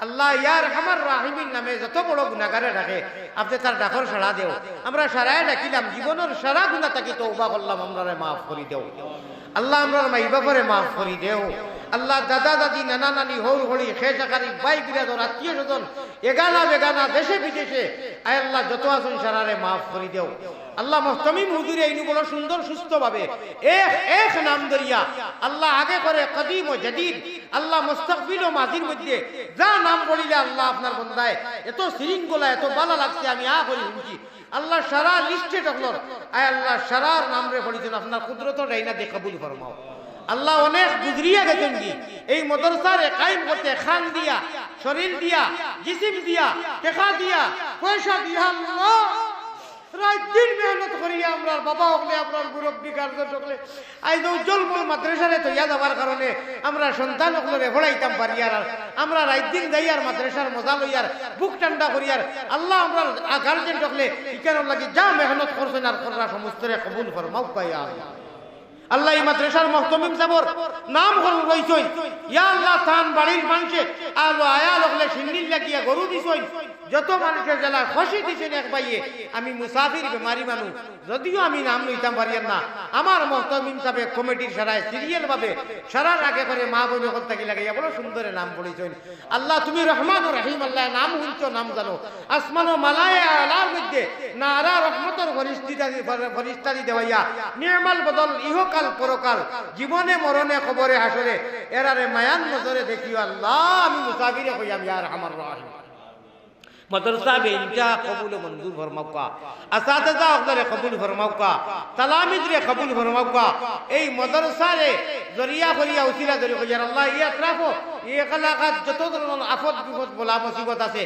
আল্লাহ, ইয়া আরহামার রাহিমিন নামে যত বড় গুনাহগারে ডাকে, আপনে তার ডাকর সাড়া দেও। আমরা সারায় ডাকিলাম, জীবনর সারা গুনা থাকি তওবা করলাম, আমরারে মাফ করি দেও। আল্লাহ, আমরার মাই বাপরে মাফ করি দেও। আল্লাহ, দাদা দাদি, নানা নানি, হউর হড়ি, খেশ আকারি, ভাই বিরাদর, আত্মীয় স্বজন, এগানা বেগানা, দেশে বিদেশে, আয় আল্লাহ, যত আছইন সারারে মাফ করি দেও। আল্লাহ, মুহতামিম হুজুরে ইনু বড় সুন্দর সুস্থভাবে এক এক নাম ধরিয়া, আল্লাহ, আগে করে কদিম ও জদিদ, আল্লাহ, মুস্তাকবিল ও মাজির মধ্যে যা নাম পড়িলে আল্লাহ আপনার বন্দায় এত শৃঙ্খলা, এত ভালা লাগছে, আমি আ করি হুনছি। আল্লাহ, সারা লিস্টে টকলর, আয় আল্লাহ, সারার নামরে পড়িছইন, আপনার কুদরতর ডাইনা দি কবুল ফরমাও। আল্লাহ, অনেক গুজরিয়া গেছইন গি, এই মাদ্রাসারে কায়েম করতে খান দিয়া, শরীর দিয়া, জিসিম দিয়া, টেকা দিয়া, পয়সা দিয়া, আল্লাহ, রাইত দিন মেহনত করিয়া আমরার বাবা অকলে, আমরার মুরব্বি গার্জেন অকলে, আইজ উজ্জ্বলময় মাদ্রাসারে থইয়া যাবার কারণে আমরা সন্তান অকলরে পড়াইতাম পারিয়ার, আর আমরা রাইত দিন যাইয়ার মাদ্রাসার মজা লইয়ার, বুক ঠান্ডা করিয়ার। আল্লাহ, আমরার গার্জেন অকলে ইখানর লাগি যা মেহনত করছইন আর কররা, সমস্তরে কবুল ফরমাউক্কা ইয়া আল্লাহ। আল্লাহ, ই মাদ্রাসার মুহতামিম সাবর নাম হল রইছইন। ইয়া আল্লাহ, তান বাড়ির মানষে আলো আয়াল অকলে সিন্নির লাগিয়া গরু দিছইন, যত মানষে জেলা খুশি দিছইন এক ভাইয়ে। আমি মুসাফির বেমারি মানুষ, যদিও আমি নাম লইতাম পারিয়ার না, আমার মুহতামিম সাবে কমিটির সারায় সিরিয়াল ভাবে সারার আগে করে মা বইন অকল থাকি লাগাইয়া বড় সুন্দরে নাম পড়িছইন। আল্লাহ, তুমি রহমান ও রহিম, আল্লাহ, নাম হুনছো, নাম জানো। আসমান ও মালায়ে আলার মধ্যে নারা রহমতর ফরিস্তিতা দি-, ফর-, ফরিস্তা দি দেওয়াইয়া, নি'মাল বদল ইহকাল পরকাল, জীবনে মরণে কবরে হাশরে, এরারে মায়ার নজরে দেখিও আল্লাহ। আমি মুসাফিরে কইয়াম, ইয়া আরহামার রাহিম। মাদ্রাসা বে ইনতা কবুল ও মঞ্জুর ফরমাউক্কা। আসাতিজা অকলরে কবুল ফরমাউক্কা, তালামিজরে কবুল ফরমাউক্কা। এই মাদ্রাসারে জরিয়া করিয়া উসিলা ধরি কইয়ার আল্লাহ, ই আতরাফো, ই এলাকাত যত ধরনর আফত বিপদ বলা মুসিবত আছে,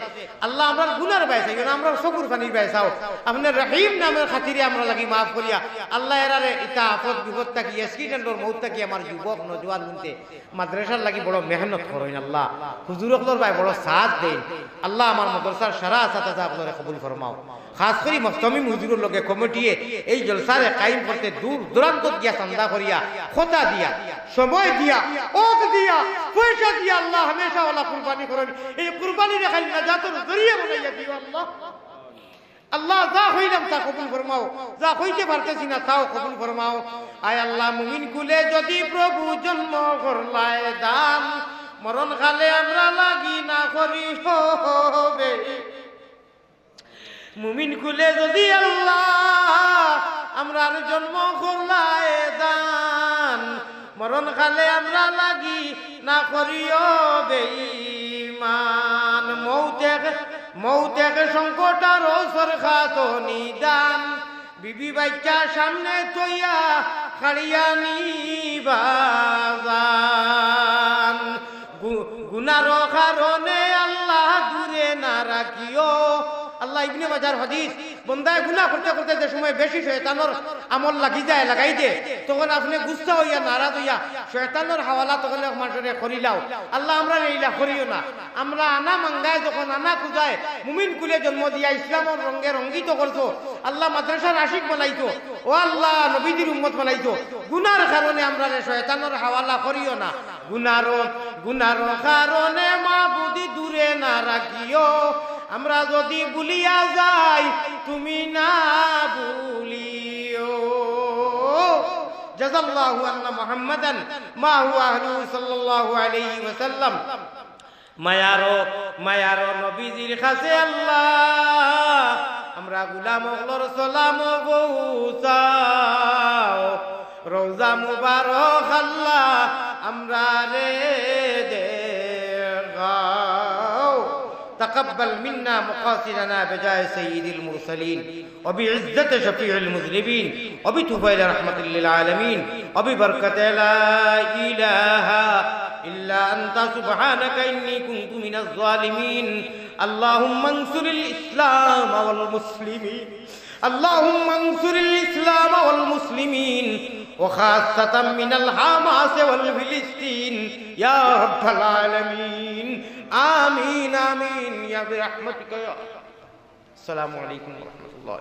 আল্লাহ, আমরার গুনার বায় চাইও না, আমরার চকুর পানির বায় চাও। আপনে রহিম নামের খাতিরে আমরার লাগি মাফ করিয়া, আল্লাহ, এরারে ইতা আফত বিপদ থাকি, অ্যাক্সিডেন্টর মউত থাকি আমার যুবক নওজোয়ান হুনতে মাদ্রাসার লাগি বড় মেহনত করইন আল্লাহ, হুজুর অকলর বায় বড় সাথ দেইন আল্লাহ। আমার মাদ্রাসার সারা আসাতিজা অকলরে কবুল ফরমাও। খাস করি মুহতামিম হুজুরর লগে কমিটিয়ে এই জলসারে কায়েম করতে দূর দূরান্ত গিয়া চান্দা করিয়া, খতা দিয়া, সময় দিয়া, অর্থ দিয়া, পয়সা দিয়া, আল্লাহ হামেশা ওলা কুরবানি করইন। এই কুরবানিরে খালি নাজাতর জরিয়া বানাইয়া দিও আল্লাহ। আল্লাহ, যা কইলাম তা কবুল ফরমাও, যা কইতে পারতেছি না তাও কবুল ফরমাও। আয় আল্লাহ, মুমিন কুলে যদি প্রভু জন্ম করলায় দান, মরণ কালে আমরা লাগি না করি হবে। মুমিন কুলে যদি আল্লাহ আমরার জন্ম করলায় দান, মরণ কালে আমরা লাগি না করিও বেঈমান। মৌত এক, মৌত এক সংকট আর অবসর খাত নিদান। বিবি বাইচ্চা সামনে থইয়া খাড়িয়া নিবা জান। গু-, গুনার কারণে আল্লাহ দূরে না রাখিও। আল্লাহ, ইবনে মাজার হাদিস, বন্দায় গুনা করতে করতে যে সময় বেশি শয়তানর আমল লাগি যায়, লাগাই দে, তখন আপনে গুসা অইয়া, নারাজ অইয়া শয়তানর হাওয়ালা তখন এক মানষরে করিলাও। আল্লাহ, আমরারে ইলা করিও না। আমরা আনা মাঙ্গায় যখন আনা খুজায় মুমিন কুলে জন্ম দিয়া ইসলামর রঙে রঙ্গিত করছো, আল্লাহ, মাদ্রাসার আশিক বানাইছো, ও আল্লাহ, নবীজির উম্মত বানাইছো, গুনার কারণে আমরারে শয়তানর হাওয়ালা করিও না। গুনার, গুনার কারণে মাবুদি দূরে না রাখিও, আমরা যদি ভুলিয়া যাই তুমি না ভুলিও। জাযাল্লাহু আন্না মুহাম্মাদান মা হুয়া আহলুহু সাল্লাল্লাহু আলাইহি ওয়াসাল্লাম। মায়ারো, মায়ারো নবীজির কাছে আল্লাহ, আমরা গুলাম অকলর সালাম পৌঁছাও। রওজা মুবারক আল্লাহ, আমরারে দেখাও। تقبل منا مقاصدنا بجاه سيد المرسلين وبعزة شفيع المذنبين وبطفيل رحمة للعالمين وببركة لا إله إلا أنت سبحانك إني كنت من الظالمين. اللهم انصر الإسلام والمسلمين. اللهم انصر الإسلام والمسلمين، وخاصة من الحماس والفلسطين، يا رب العالمين. آمين، آمين، يا برحمتك يا. السلام عليكم ورحمة الله.